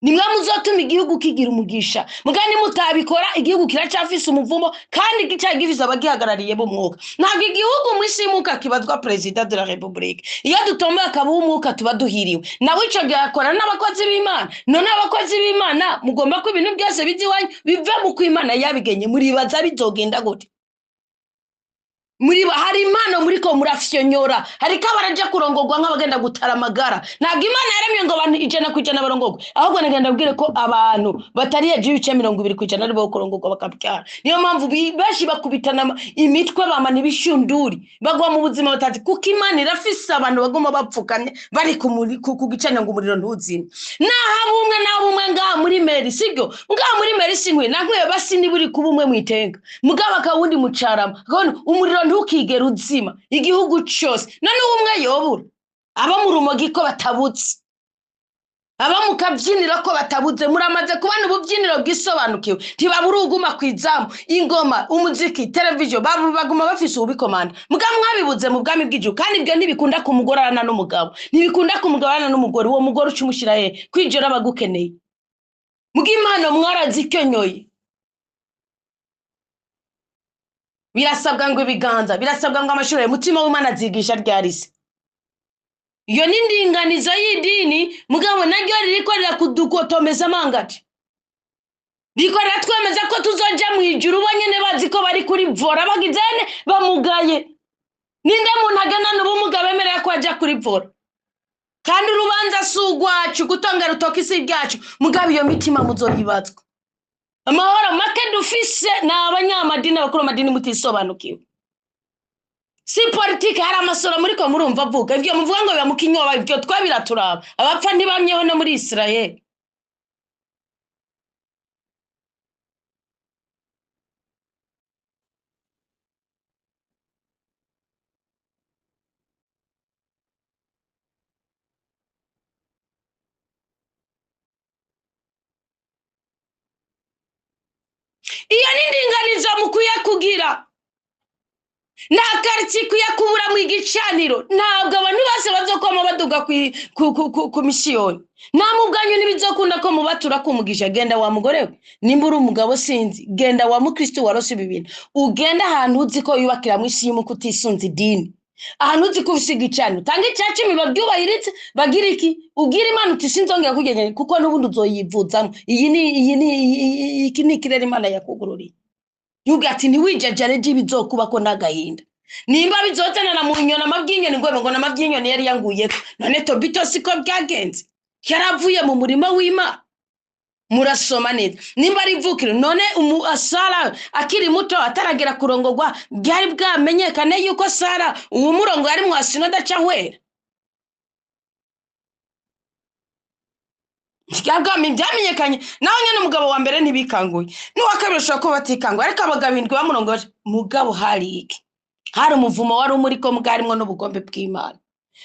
nimwe muzotuma igihugu kigira umugisha. Mugani mutabikora igihugu kiracafise umuvumo, kandi gica gifise abagihagarariye b'umwuka. Ntabwo igihugu mu isi y'umwuka kibazwa president de la republique. Iyo dutomboye akaba uw'umwuka tuba duhiriwe, nawe ico gihe akora n'abakozi b'Imana. None abakozi b'Imana mugomba ko ibintu byose bijya iwanyu bive mu ko Imana yabigenye, muribaza bizogenda gute? Muri hari impano muri ko murafyonyora, hari ko baraja kurongorwa nk'abagenda gutara amagara. Ntabwo Imana yaremye ngo abantu 100% barongorwe, ahubwo nagenda abwire ko abantu batari hejuru y'ibice 20% aribo kurongorwa bakabyara. Niyo mpamvu benshi bakubitana imitwe, bamana ibishunduri, bagwa mu buzima batazi, kuko Imana irafise abantu baguma bapfukamye bari ku gicaniro ngo umuriro ntuzime. Naho bumwe naho bumwe ngaha muri meri, sibyo? Ngaha muri meri sinkwiye nankwiye basi niburi kuba umwe mwitenga, mugabo akawundi mucarama, akabona umuriro ntukigera uzima igihugu cyose. None umwe yobura abo mu rumogi ko batabutse, abo mu kabyiniro ko batabuze, muramaze kubona ububyiniro bwisobanukiwe, ntibabura uguma ku izamu, ingoma, umuziki, televiziyo, baguma bafise ububikomanda. Mugabo mwabibuze mu bwami bw'ijuru. Kandi ibyo ntibikunda ku mugore arana n'umugabo, ntibikunda ku mugabo arana n'umugore. Uwo mugore uca umushyira he? Kwijoro abagukeneye. Mugimano mwarazikenyoye. Birasabwa ngo ibiganza, birasabwa ngo amashuri, mutima w'Imana azigisha ryarise. Iyo ni indinganizo y'idini, mugabo naryo ririko rirakudukotomeza amangati, ririko riratwemeza ko tuzoja mu ijuru, bo nyene bazi ko bari kuri vora, bagizene bamugaye. Ninde muntu agendana ubumuga bemerera ko aja kuri vora? Kandi urubanza si urwacu, gutonga rutoki si ibyacu, mugabo iyo mitima muzoyibazwa. Amahoro make dufise ni abanyamadini, abakuru amadini mutisobanukiwe. Si politike, hari amasoro muri ko murumva avuga ibyo muvuga ngo biba mu kinyoba, ibyo twabiraturaba. Abapfa ntibamyeho no muri Israel. Iyo ni indinganizo mukwiye kugira. Nta karitsiye ikwiye kubura mu igicaniro. Ntabwo abantu bose bazokwama baduga ku misiyoni. Nta mubwanyu ntibizokunda ko mubatura kumugisha. Genda wa mugore we, nimba uri umugabo sinzi, genda wa mukristo warose ibi bintu, ugenda ahantu uzi ko yubakira mu isi y'umuko utisunze idini, ahantu uzi ko ufise igicaniro, tanga icya cumi babyubahiritse, bagira iki, ubwire Imana uti sinzongera kugenda kuko n'ubundi uzoyivuzamo. Iyi ni iyi ni iki ni ikirere Imana yakugururiye. Yuga ati ntiwijajare by'ibizokubako n'agahinda. Nimba bizozanana mu nyoni amaby'inyoni ngo ngo n'amaby'inyoni yari yanguyeko. None Tobito siko byagenze, yaravuye mu murima w'Imana. Murasoma neza nimba ari ivukiro. None Sara akiri muto ataragera kurongogwa, byari bwamenyekane yuko Sara uwo murongo yari mwasino adacahwera. Byamenyekanye naho nyine umugabo wa mbere ntibikanguye, n'uwa kabiri ushobora kuba batikanguye, ariko abagabo indwi bamurongoje. Mugabo hari iki? Hari umuvumo wari umuri ko bwarimwo n'ubugombe bw'Imana.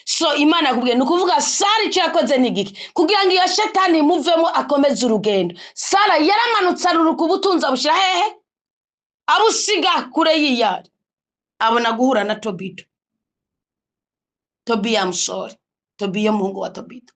So Imana yakubwiye, ni ukuvuga Sara icyo yakoze ni igiki kugira ngo iyo shetani imuvemo akomeze urugendo. Sara yaramanutse aruruka ubutunzi abushyira hehe? Abusiga kure y'iyari, abona guhura na Tobito. Tobiya musore, Tobiya umuhungu wa Tobito.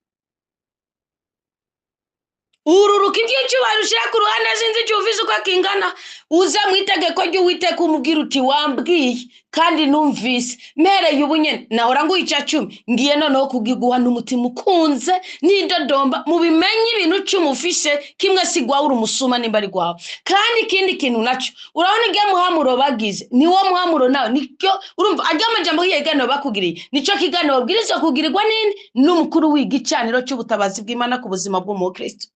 Ururuka iby'icyubahiro ushyira ku ruhande, sinzi icyo ufise uko kingana, uze mu itegeko ry'Uwiteka umubwira uti wambwiye kandi numvise, mpereye ubu nyene nahora nguha icya cumi, ngiye noneho kugiguha n'umutima ukunze n'idodomba. Mubimenye ibintu cumi ufise, kimwe si gwawe, uri umusuma nimba ari gwawe. Kandi ikindi kintu naco, urabona irya muhamuro bagize, niwo muhamuro nawe nicyo urumva arya majambo y'ikiganiro bakugiriye, nico kiganiro babwirizwa kugirirwa nini n'umukuru w'igicaniro cy'ubutabazi bw'Imana ku buzima bw'umukristo.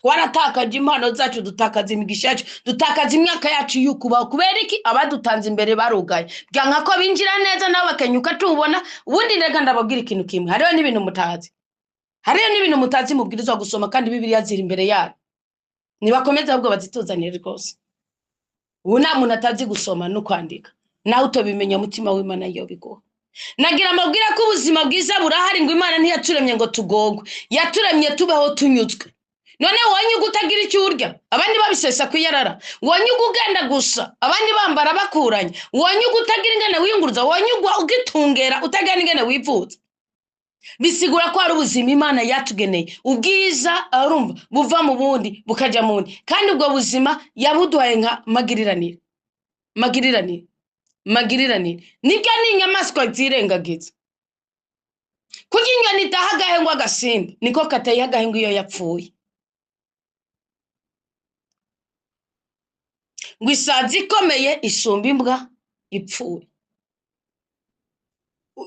Twaratakaje impano zacu, dutakaza imigisha yacu, dutakaza imyaka yacu y'ukubaho. Kubera iki? Abadutanze imbere barugaye, byanka ko binjira neza nabo bakenyuka tubona. Ubundi reka ndababwira ikintu kimwe, hariho n'ibintu mutazi, hariho n'ibintu mutazi mubwirizwa gusoma, kandi Bibiliya ziri imbere yanyu. Nibakomeze ahubwo bazituzanire rwose. Ubu nta muntu atazi gusoma no kwandika, nawe utobimenya umutima w'Imana yobiguha. Nagira amabwira ko ubuzima bwiza burahari, ngo Imana ntiyaturemye ngo tugogwe, yaturemye tubeho tunyuzwe. None wanyuga utagira icyo urya, abandi babisesa kwiyarara, wanyuga ugenda gusa, abandi bambara bakuranye, wanyuga utagira ingene wiyunguruza, wanyuga ugitungera utagira ingene wivuza. Bisigura ko ari ubuzima Imana yatugeneye, ubwiza arumva buva mu bundi bukaja mu bundi, kandi ubwo buzima yabuduhaye nka magiriranire, magiriranire, magiriranire. Nibyo ni inyamaswa zirengagiza. Kurya inyoni itaha agahengwa agasimba, niko katayiha agahengwa iyo yapfuye. Ngo isazi ikomeye isumba imbwa ipfuye.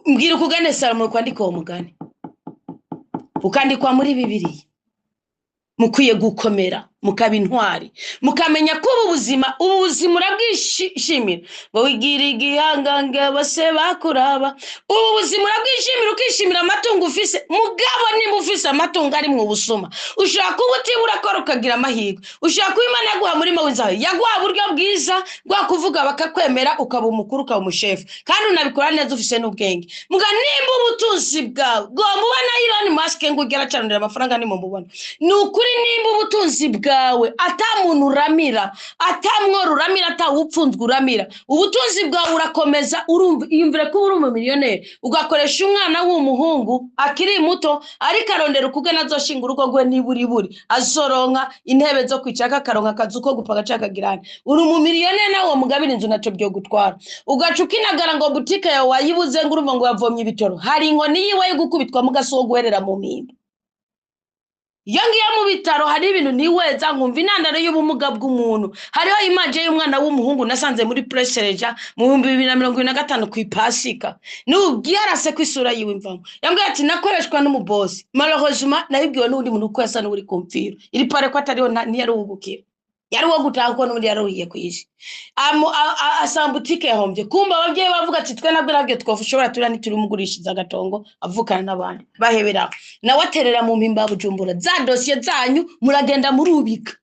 Mbwira ukugane Salomo kwandika uwo mugani, ukandikwa muri Bibiliya. Mukwiye gukomera mukaba intwari, mukamenya ko ubu buzima, ubu buzima urabwishimira, ngo wigira igihangange bose bakuraba. Ubu buzima urabwishimira, ukishimira amatungo ufise. Mugabo nimba ufise amatungo ari mu busuma, ushobora kuba utibura urakora ukagira amahirwe, ushobora kuba Imana yaguha murima w'inzahabu, yaguha uburyo bwiza bwo kuvuga bakakwemera, ukaba umukuru, ukaba umushefu, kandi unabikora neza ufise n'ubwenge. Muga nimba ubutunzi bwawe bwomba ubona Elon Musk ngo ugera acanira amafaranga nimumubona, ni ukuri nimba ubutunzi bwawe ata muntu uramira, ata mworo uramira, ata wupfunzwe uramira, ubutunzi bwawe urakomeza, urumva iyumvire ko uri umumiliyoneri, ugakoresha umwana w'umuhungu akiri muto ariko arondera ukugena azoshinga urugo rwe niburiburi, azoronka intebe zo kwicarako, akaronka akazu ko gupanga canke akagirana. Uri umumiliyoneri nawe uwo mugabira inzu naco byo gutwara, ugaca ukinagara ngo butike yawe wayibuze, ngo urumva ngo yavomye ibitoro. Hari inkoni yiwe yo gukubitwa mugaso wo guherera mu mpimba. Iyo ngiye mu bitaro hari ibintu niweza nkumva intandaro y'ubumuga bw'umuntu. Hariho imaje y'umwana w'umuhungu nasanze muri Presereja mu 2025 ku Ipasika. N'ubwiyarase ku isura yiwe imvamo. Yambwiye ati nakoreshwa n'umubosi. Malheureusement nabibwiwe n'undi muntu uko yasa n'uri kumfira. Iri pare ko atariho ntiyari uwugukira. Yari uwo gutaha kuko n'ubundi yaruhiye kw'isi. Asanga butike yahombye. Kumva ababyeyi bavuga ati twe nabwo nabyo twoshobora turiya ntiturimugurishiriza agatongo avukana n'abandi. Bahebera. Nawe aterera mu mpimba ya Bujumbura. Za dosiye zanyu muragenda murubika.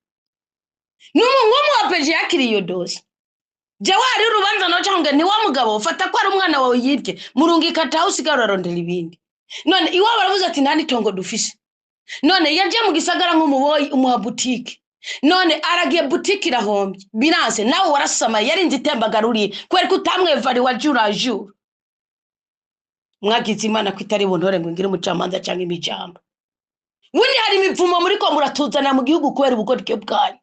N'umuntu wa peje yakiriye iyo dosiye. Jewe hari urubanza nawe cyangwa ni wa mugabo ufata ko ari umwana wawe yibye, murungika ataha usigara urarondera ibindi. None iwabo baravuze ati nta n'itongo dufise. None yaje mu gisagara nk'umuboyi umuha butike. None aragiye butike irahombye biranse, nawe warasamaye yarinze itembagaruriye kubera ko utamwevariwa jurajura. Mwagize Imana ko itari buntore ngo ngire umucamanza cyangwa imijambo. Wundi hari imivumo muri ko muratuzanira mu gihugu kubera ubugoryi bwanyu.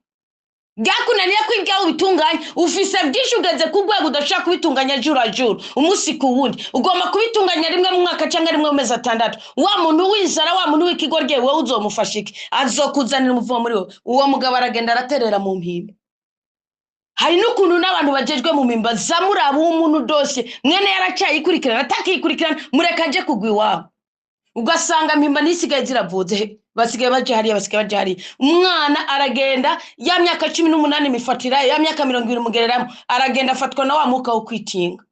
Byakunaniye ko ibyawe ubitunganya, ufise byinshi ugeze ku rwego udashobora kubitunganya jurajura umunsi ku wundi. Ugomba kubitunganya rimwe mu mwaka cyangwa rimwe mu mezi 6. Wa muntu w'inzara, wa muntu w'ikigoryi, wowe uzomufasha iki? Azokuzanira umuvumo muri wowe. Uwo mugabo aragenda araterera mu mpimba. Hari n'ukuntu n'abantu bagejwe mu mpimba zamuraba umuntu dosiye mwene yaracyayikurikirana atakiyikurikirana, mureka aje kugwa iwabo. Ugasanga mpimba ntisigaye ziravutse, basigaye baje hariya, basigaye baje hariya. Umwana aragenda ya myaka 18 mifatira, ya myaka 20 mugereramo, aragenda afatwa na wa mwuka wo kwitinga.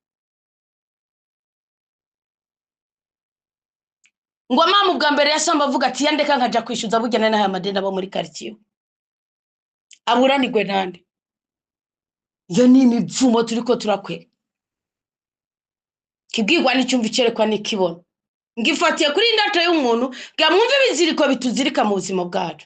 Ngo mama ubwa mbere yasamba avuga ati yandeka nkaja kwishyuza bugena n'aya madeni abo muri quartier. Aburanirwe nande? Iyo ni imivumo turiko turakwera. Kibwirwa n'icyumva icyerekwa n'ikibona. Ngifatiye kuri indato y'umuntu bwa mwumve ibiziriko bituzirika mu buzima bwacu.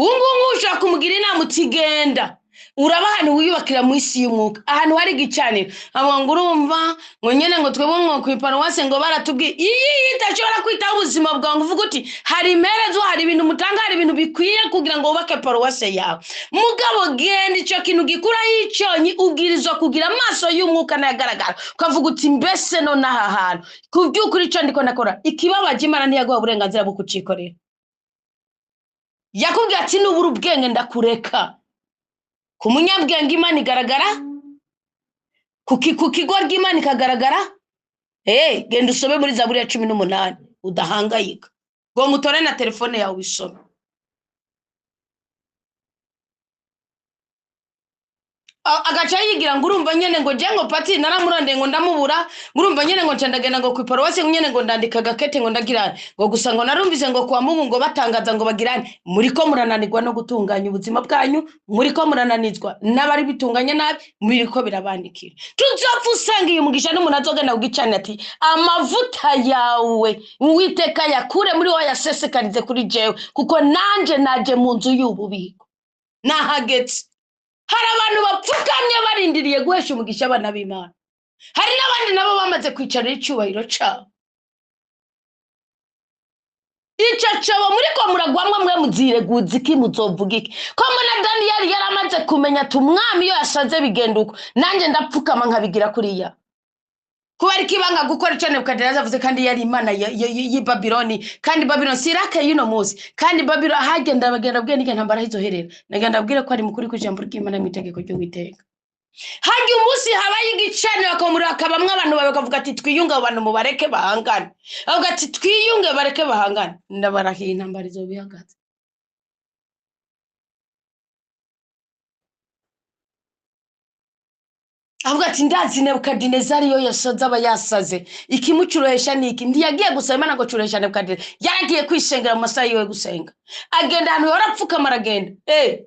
Ubu ngubu ushaka kumugira inama utigenda uraba ahantu wiyubakira mu isi y'umwuka, ahantu hari igicaniro. Abo ngo urumva ngo nyene ngo twebwe ngo ku iparuwase ngo baratubwiye iyi idashobora kwitaho ubuzima bwawe, ngo uvuge uti hari imerezo, hari ibintu mutanga, hari ibintu bikwiye kugira ngo wubake paruwase yawe. Mugabo genda ico kintu gikuraho icyonyi, ubwirizwa kugira amaso y'umwuka n'ayagaragara, ukavuga uti mbese none aha hantu ku by'ukuri ico ndiko ndakora ikibabaje Imana ntiyaguha uburenganzira bwo kucikorera. Yakubwiye ati nubura ubwenge ndakureka. Ku munyabwenge Imana igaragara, ku kigoryi Imana ikagaragara. Genda usome muri Zaburi ya 18 udahangayika, ngo mutore na telefone yawe ubisome. Agaca yigira ngo urumva nyene ngo je ngo pati naramurondeye ngo ndamubura, urumva nyene ngo ncandagenda ngo ku iparuwasi nyene ngo ndandika agakete ngo ndagirane, ngo gusa ngo narumvise ngo kwa Mungu ngo batangaza ngo bagirane. Muriko murananirwa no gutunganya ubuzima bwanyu, muriko murananizwa n'abari bitunganya nabi, muriko birabandikira. Tuzopfa usanga uyu mugisha n'umuntu azogenda kugicanira ati amavuta yawe Uwiteka yakure muri wowe yasesekarize kuri jewe, kuko nanje naje mu nzu y'ububiko nahagetse. Hari abantu bapfukamye barindiriye guhesha umugisha abana b'Imana, hari n'abandi nabo bamaze kwicarira icyubahiro cyabo. Ico cobo muriko muragwamwe mwe muzireguza iki, muzovuga iki? Ko mbona Daniyeli yaramaze kumenya ati umwami iyo yasaze bigenda uko, nanjye ndapfukama nkabigira kuriya. Kuba ariko ibanga gukora ico Nebukadineza avuze, kandi yari Imana y'i Babiloni, kandi Babiloni si Irake y'uno munsi, kandi Babiloni ahagenda bagenda bwe n'irya ntambara izoherera. Nagenda abwire ko ari mukuri kw'ijambo ry'Imana mw'itegeko ry'Uwiteka. Hajya umunsi habaye igicaniro bakamurira, hakabamwo abantu bawe bakavuga ati twiyunge abo bantu mubareke bahangane, bavuga ati twiyunge bareke bahangane. Ndabarahiye intambara izoba ihagaze. Avuga ati ndazi Nebukadinezari iyo yasaze aba yasaze, ikimucurohesha ni iki? Ntiyagiye gusaba Imana ngo curohesha Nebukadinezari, yaragiye kwisengera mu masaha yiwe gusenga, agenda ahantu yahora apfukama aragenda.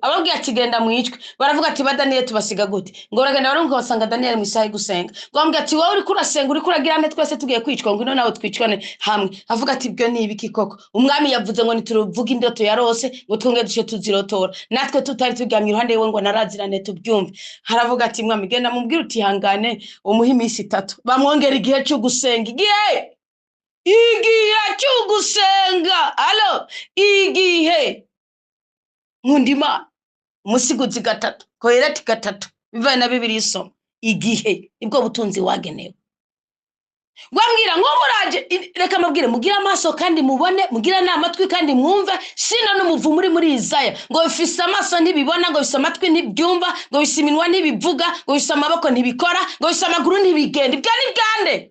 Ababwiye ati genda mwicwe, baravuga ati ba Daniyeli tubasiga gute? Ngo baragenda barunguka basanga Daniyeli mu isaha yo gusenga. Ngo bamubwira ati wowe uriko urasenga, uriko uragira nde, twese tugiye kwicwa, ngwino nawe twicwane hamwe. Avuga ati ibyo ni ibiki koko? Umwami yavuze ngo nituvuge indoto yarose ngo twongere duce tuzirotora, natwe tutari turyamye iruhande yiwe ngo narazirane tubyumve. Haravuga ati mwami genda mubwire utihangane umuhe iminsi 3, bamwongera igihe cyo gusenga. Igihe cyo gusenga, alo igihe nkundima umusiguzi 3 kohereti 3 bivaye na Bibiliya isoma igihe nibwo butunzi wagenewe. Wambwira ngo muraje, reka mabwire mugire amaso kandi mubone, mugire n'amatwi kandi mwumve. Sino n'umuvumo uri muri Isaya ngo bifise amaso ntibibona, ngo bifise amatwi ntibyumva, ngo bifise iminwa ntibivuga, ngo bifise amaboko ntibikora, ngo bifise amaguru ntibigenda. Ibyo ni bwande?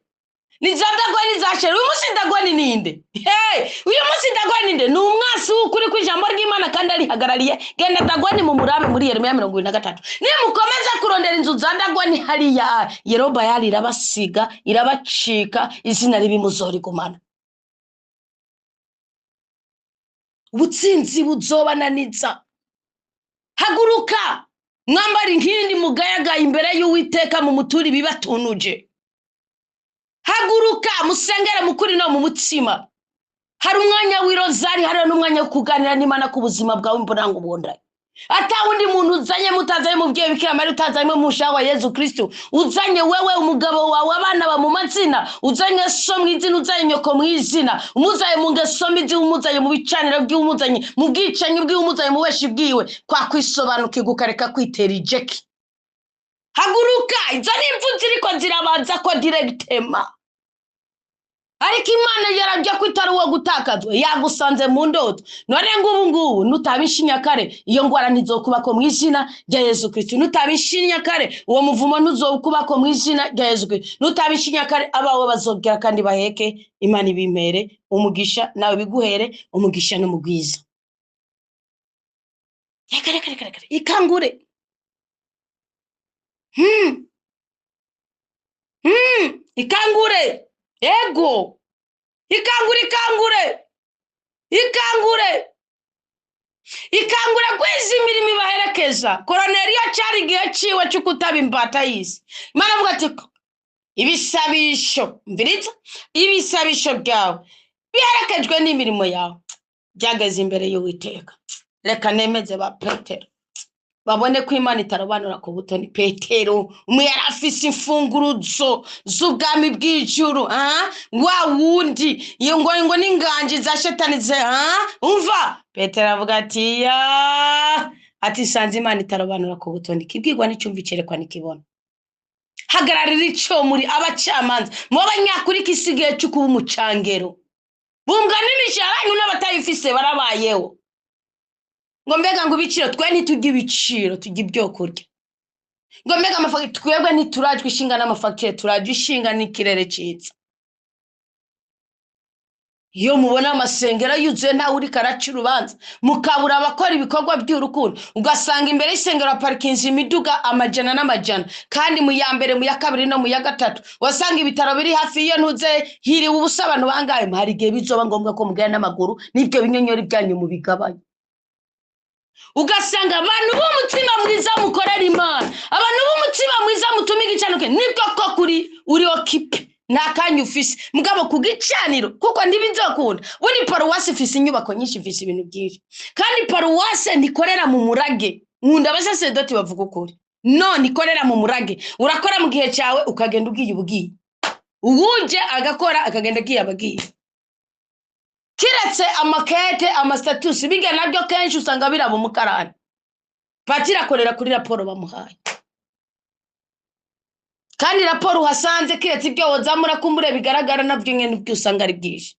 Ni za Dagoni za Sheri. Uyu munsi Dagoni ninde? Hey, uyu munsi Dagoni ninde? Ni umwasi w'ukuri kw'ijambo ry'Imana kandi arihagarariye. Genda Dagoni mu murabe muri Yeremiya 23. Nimukomeza kurondera inzu za Dagoni hariya, Yerobayali irabasiga, irabacika, izina ribi muzorigumana. Ubutsinzi buzobananiza. Haguruka, mwambare inkindi mugayagaye imbere y'Uwiteka mu muturi bibatunuje. Haguruka musengere mukuri no mu mutima. Hari umwanya w'irozari, hari n'umwanya wo kuganira n'Imana ku buzima bwawe mbona ngo ubondaye. Ata wundi muntu uzanye, mutazanye mubyeyi Bikira Mariya, utazanye musha wa Yezu Kristo, uzanye wewe, umugabo wawe, abana ba mu mazina, uzanye so mu izina, uzanye nyoko mu izina, umuzanye mu ngeso mbi ziwe, umuzanye mu bicaniro bwiwe, umuzanye mu bwicanyi bwiwe, umuzanye mu beshi bwiwe, kwa kwisobanukirwa ukareka kwitera ijeki. Haguruka, izo ni impfu ziriko zirabanza ko directement. Ariko Imana yarabye ko itari uwo gutakazwa, yagusanze mu ndoto. None ngubu ngubu nutabishinya kare, iyo ngwara ntizokubako mu izina rya Yezu Kristo. Nutabishinya kare, uwo muvumo ntuzokubako mu izina rya Yezu Kristo. Nutabishinya kare, abawe bazogera kandi baheke. Imana ibimpere umugisha, nawe biguhere umugisha n'umugwiza. Reka reka reka reka, ikangure. Ikangure. Ego. Ikangure, ikangure. Ikangure. Ikangure kwiza imirimo ibaherekeza. Koroneliyo cyari igihe ciwe cyo kutaba imbata y'isi. Imana avuga ati ibisabisho, mviriza, ibisabisho byawe biherekejwe n'imirimo yawe byageze imbere y'Uwiteka. Reka nemeze ba Petero babone ko Imana itarobanura ku butoni. Petero umwe yari afise imfunguruzo z'ubwami bw'ijuru, wa wundi iyo ngo ngo n'inganji za shetani ze, umva Petero avuga ati ya ati sanze Imana itarobanura ku butoni, kibwirwa n'icyumva icyerekwa nikibona. Hagararira ico muri abacamanza mu banyakuri kisigaye cyo kuba umucangero, bunga n'imishahara yanyu n'abatayifise barabayeho. Ngo mbega ngo ibiciro, twe ntitujya ibiciro, tujya ibyo kurya. Ngo mbega amafagitire, twebwe ntiturajwe ishinga n'amafagitire, turajwe ishinga n'ikirere cyiza. Iyo mubona amasengero yuzuye ntawe uriko araca urubanza, mukabura abakora ibikorwa by'urukundo, ugasanga imbere y'isengero haparikinze imiduga amajana n'amajana, kandi mu ya mbere, mu ya kabiri no mu ya gatatu, wasanga ibitaro biri hafi y'iyo ntuze hiriwe ubusa abantu bangahe. Hari igihe bizoba ngombwa ko mugenda n'amaguru, n'ibyo binyonyori byanyu mubigabanya. Ugasanga abantu b'umutima mwiza mukorera Imana, abantu b'umutima mwiza mutuma igicaniro, nibwo ko kuri uri occupé nta kanya ufise mugabo ku gicaniro, kuko ntibizokunda. Buri paruwasi ifise inyubako nyinshi, ifise ibintu byinshi, kandi paruwasi ntikorera mu murage. Nkunda abasaseredoti bavuga ukuri. No ntikorera mu murage, urakora mu gihe cyawe ukagenda ugiye ubugiye, uwuje agakora akagenda agiye abagiye. Kiretse amakete, amasitatusi, bijya nabyo kenshi usanga biraba umukarani. Patiri akorera kuri raporo bamuhaye, kandi raporo uhasanze kiretse ibyo wozamura kumbure bigaragara nabyo nyine ibyo usanga ari byinshi.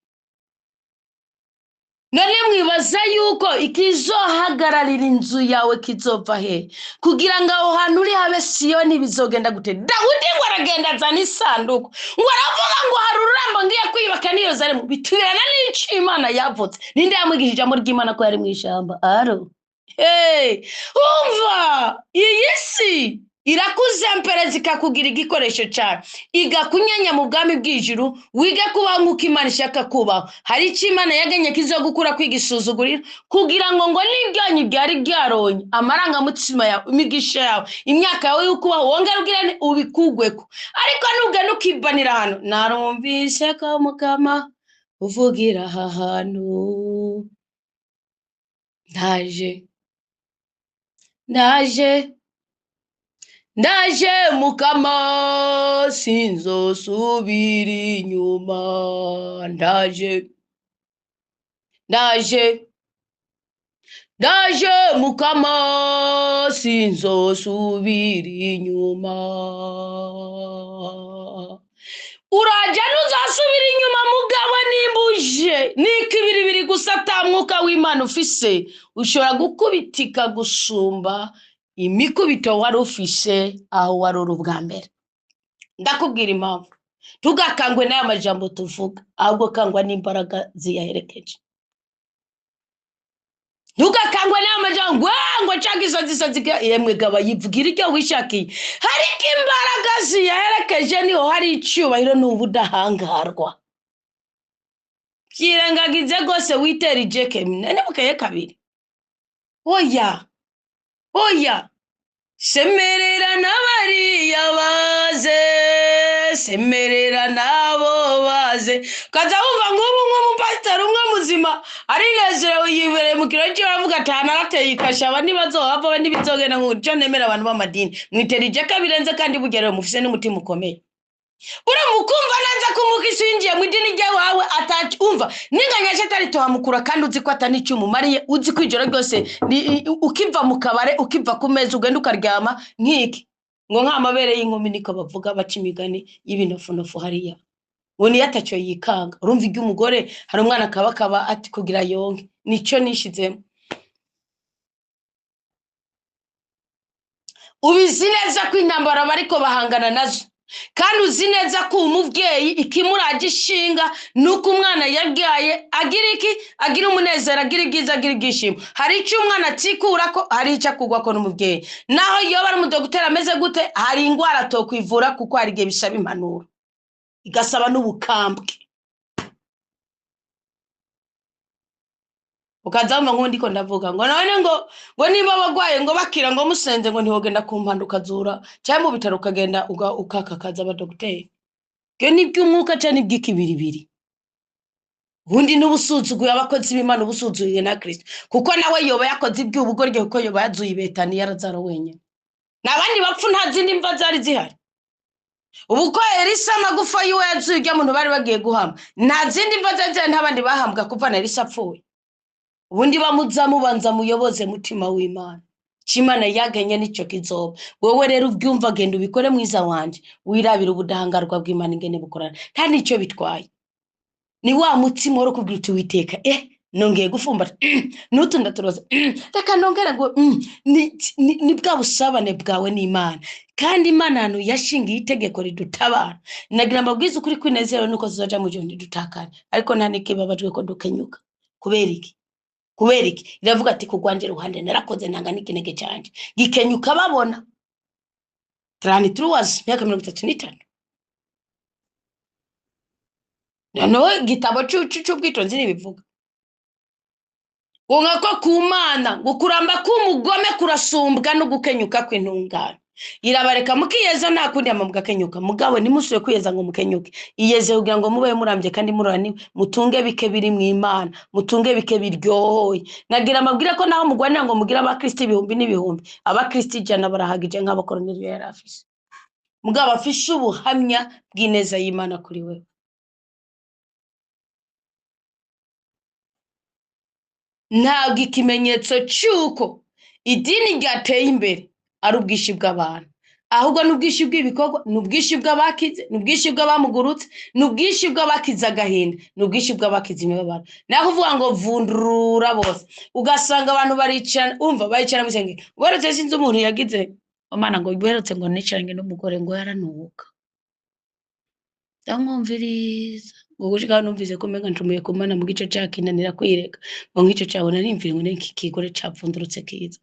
None mwibaza yuko ikizohagararira inzu yawe kizova he? Kugira ngo aho hantu uri habe Siyoni bizogenda gute? Dawudi ngo aragenda azana isanduku, ngo aravuga ngo hari ururembo ngiye kwiyubaka n'i Yerusalemu, biturana n'ico Imana yavutse. Ninde yamwigishije ijambo ry'Imana ko yari mu ishamba? Aro. Hey, umva, iyi si irakuzempereza ikakugira igikoresho cyawe, igakunyanya mu bwami bw'ijuru, wige kubaho nk'uko Imana ishaka kubaho. Hari icyo Imana yagenye kizogukura kwigisuzugurira, kugira ngo ngo n'ibyanyu byari byaronye amarangamutima yawe, imigisha yawe, imyaka yawe yo kubaho, wongere ugire ubikugweko. Ariko nugenda ukibanira hano, narumvise ko Mukama uvugira aha hantu, ndaje ndaje ndaje Mukama, sinzosubira inyuma, ndaje ndaje ndaje Mukama, sinzosubira inyuma. Uraje ntuzasubira inyuma mugabo, nimbuje niko ibiri gusa ata mwuka w'Imana ufise, ushobora gukubitika gusumba imikubito wari ufise aho wari uri ubwa mbere. Ndakubwira impamvu tugakangwe n'aya majambo tuvuga, ahubwo kangwa n'imbaraga ziyaherekeje. Ntugakangwe n'aya majambo ngo cyangwa izo zisozi, yemwe gaba yivugira icyo wishakiye, hariko imbaraga ziyaherekeje, niho hari icyubahiro n'ubudahangarwa. Byirengagize rwose witera ijeke nene kabiri. Oya oya, semerera n'abariya baze, semerera n'abo baze. Ukaza wumva nk'ubu nk'umupasiteri umwe muzima muzima arinezerewe, yibereye mu kirori ciwe, aravuga ati ahantu arateye ikasha, aba ntibazohava, aba ntibizogenda nk'uko nemera. Abantu b'amadini mwitera ijaka birenze, kandi burya rero mufise n'umutima ukomeye. Uramukumva neza ko umukisi yinjiye mu idini ry'iwawe atacyumva n'inganya atari tuhamukura, kandi uzi ko atari icyo umumariye, uzi ko ijoro ryose ukiva mu kabare, ukiva ku meza, ugenda ukaryama nk'iki ngo nk'amabere y'inkumi, niko bavuga, baca imigani y'ibinofunofu hariya ngo niyo atacyo yikanga. Urumva ibyo umugore hari umwana akabakaba ati kugira yonke, nicyo nishizemo. Ubizi neza ko intambara bariko bahangana nazo, kandi uzi neza ko umubyeyi ikimuraje ishinga ni uko umwana yabyaye agira iki, agira umunezero, agira ibyiza, agira ibyishimo. Hari icyo umwana atikurako, hari icyo akugwako n'umubyeyi. Naho iyo bari umudogiteri ameze gute, hari indwara atokwivura, kuko hari igihe bisaba impanuro, igasaba n'ubukambwe. Ukaza wumva nk'undi ko ndavuga ngo none ngo niba abagwaye ngo bakira ngo musenze, ngo ntiwogenda ku mpanda ukazura, cyangwa mu bitaro ukagenda ukakakaza abadogiteri. Ibyo ni iby'umwuka cyangwa ni iby'ikibiribiri? Ubundi n'ubusuzuguye abakozi b'Imana, ubusuzuguye na Kristo, kuko nawe yoba yakoze iby'ubugoryi, kuko yoba yazuye i Betaniya Lazaro wenyine, nta bandi bapfu, nta zindi mva zari zihari. Ubu ko Elisa amagufa yiwe yazuye ujya muntu bari bagiye guhamba, nta zindi mva zari zihari, nta bandi bahambwa kuva na Elisa apfuye. Ubundi bamuza mubanza muyoboze mutima w'Imana, icyo Imana yagenye nicyo kizoba. Wowe rero ubyumva, genda ubikore mwiza wanje, wirabire ubudahangarwa bw'Imana ingene bukorana, kandi nicyo bitwaye. Ni wa mutima wo kubwira uti Uwiteka, nongeye gufumbata, n'utu ndaturoza, reka nongere ngo, ni bwa busabane bwawe n'Imana. Kandi Imana ahantu yashingiye itegeko ridutabara, nagira mbabwize ukuri kwinezerewe nuko tuzoja mu gihe ntidutakare, ariko nta n'ikibabajwe ko dukenyuka. Kubera iki? Kubera iki? Iravuga ati kugwanje ruhande narakoze ntanga n'ikinege canje gikenyuka babona. 33, imyaka 35. Noneho igitabo c'ubwitonzi ntibivuga ngo nkako ku Mana, ngo kuramba k'umugome kurasumbwa no gukenyuka kw'intungane. Irabareka mukiyeza, nta kundi hama mugakenyuka. Mugabo ntimusubire kwiyeza ngo mukenyuke, iyeze kugira ngo mube murambye kandi muraniwe, mutunge bike biri mu Imana, mutunge bike biryohoye. Nagira amabwire ko naho mugwanira ngo mugire abakristo ibihumbi n'ibihumbi, abakristo 100 barahagije nk'abakoroneli yari afise. Mugabo afise ubuhamya bw'ineza y'Imana kuri wewe. Ntabwo ikimenyetso cy'uko idini ryateye imbere ari ubwishyu bw'abantu, ahubwo ni ubwishyu bw'ibikorwa, ni ubwishyu bw'abakize, ni ubwishyu bw'abamugurutse, ni ubwishyu bw'abakize agahinda, ni ubwishyu bw'abakize imibabaro. Naho uvuga ngo vundurura bose, ugasanga abantu baricara, umva baricara mu isengero. Uherutse sinzi umuntu yagize Imana ngo uherutse ngo nicaranye n'umugore ngo yaranuka, ndamwumviriza ngo gushika numvise ko umenga ncumuye ku Mana mu gice cakinanira kwireka, ngo nk'ico cabona nimvira ngo n'iki kigore capfundurutse kiza.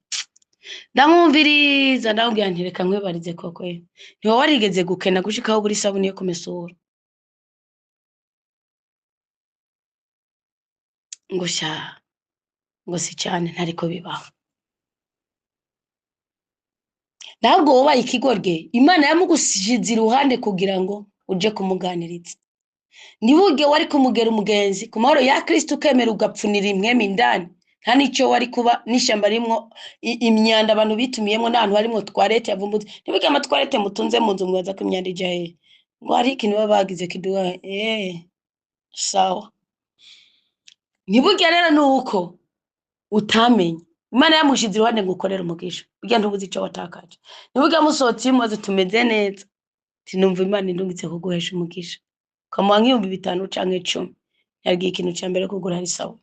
Ndamwumviriza ndamubwira nti reka nkwibarize koko, ye ntiwa warigeze gukena gushikaho buri sabuni yo kumesura? Ngo sha, ngo si cyane, ntariko bibaho. Ntabwo wobaye ikigorye, Imana yamugushize iruhande kugira ngo uje kumuganiriza. Ntibuge wari kumugera umugenzi ku mahoro ya Kristo, ukemera ugapfunira imwemi indani, nta n'icyo wari kuba n'ishyamba rimwo imyanda abantu bitumiyemo, n'ahantu harimwo twarete yavumbutse. Ntibuge amatwarete mutunze mu nzu mwibaza ko imyanda ijya hehe? Ngo hari ikintu baba bagize kiduha, sawa. Ntibuge rero ni uko utamenye Imana yamushize iruhande ngo ukorere umugisha, burya ntubuze icyo watakaje. Ntibuge musohotse iyo mumaze tumeze neza, tinumva Imana indungitse kuguhesha umugisha, ukamuha nk'ibihumbi 5 canke 10, yabwiye ikintu ca mbere kugura ari sawa.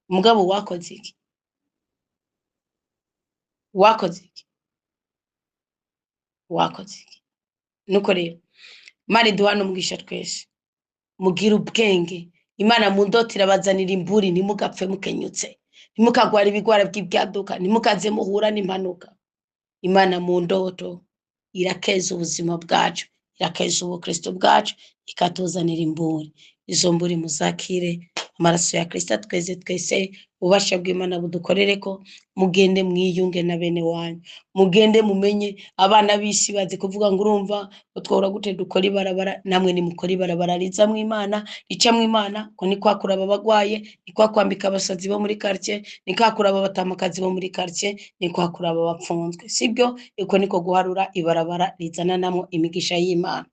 Mugabo wakoze iki? Wakoze iki? Wakoze iki? Nuko rero Imana iduhane umugisha twese, mugire ubwenge. Imana mu ndoto irabazanira imburi, ntimugapfe mukenyutse, ntimukagwara ibigwara by'ibyaduka, ntimukaze muhura n'impanuka. Imana mu ndoto irakeza ubuzima bwacu, irakeza ubukristo bwacu, ikatuzanira imburi. Izo mburi muzakire Amaraso ya Kristo tweze twese, ububasha bw'Imana budukorereko. Mugende mwiyunge na bene wanyu, mugende mumenye abana b'isi bazi kuvuga ngo urumva ngo twahora gute dukora ibarabara. Namwe nimukora ibarabara riza mu Imana, rica mu Imana, ko ni kwa kuraba abagwaye, ni kwa kwambika abasazi bo muri quartier, ni kwa kuraba abatamakazi bo muri quartier, ni kwa kuraba abapfunzwe, sibyo? Uko niko guharura ibarabara rizana namwo imigisha y'Imana.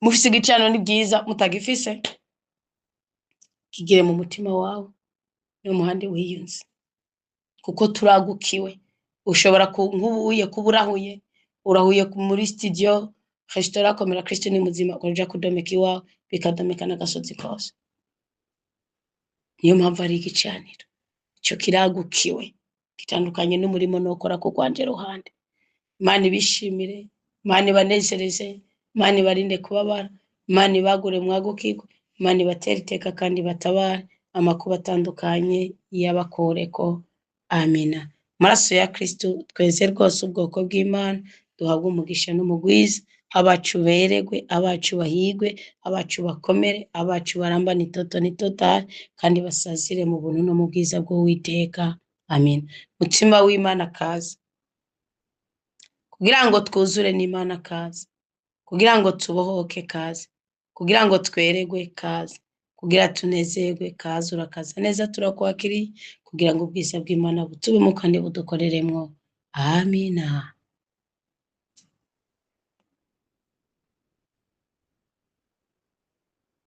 Mufise igicaniro ni byiza, mutagifise kigire mu mutima wawe n'umuhande wiyunze, kuko turagukiwe. Ushobora nk'ubu uye kuba urahuye, urahuye muri studio resitora, komera Kristo ni muzima, ukaja kudomeka iwawe bikadomeka n'agasozi kose. Niyo mpamvu ari igicaniro, ico kiragukiwe, gitandukanye n'umurimo nokora ku rwanje ruhande. Imana ibishimire, Imana ibanezereze, Imana ibarinde kubabara, Imana ibagure mwagukirwe, Imana ibatere iteka kandi batabare amakuba atandukanye yabakureko. Amina. Amaraso ya Kristo tweze rwose ubwoko bw'Imana, duhabwe umugisha n'umugwiza, abacu beregwe, abacu bahigwe, abacu bakomere, abacu barambane itoto n'itotari, kandi basazire mu buntu no mu bwiza bw'Uwiteka. Amina. Mutima w'Imana kaza, kugira ngo twuzure n'Imana kaza, kugira ngo tubohoke kaza, kugira ngo tweregwe kaza, kugira tunezerwe kaza, urakaza neza, turakwakiriye, kugira ngo ubwiza bw'Imana butubemo kandi budukoreremwo. Amina.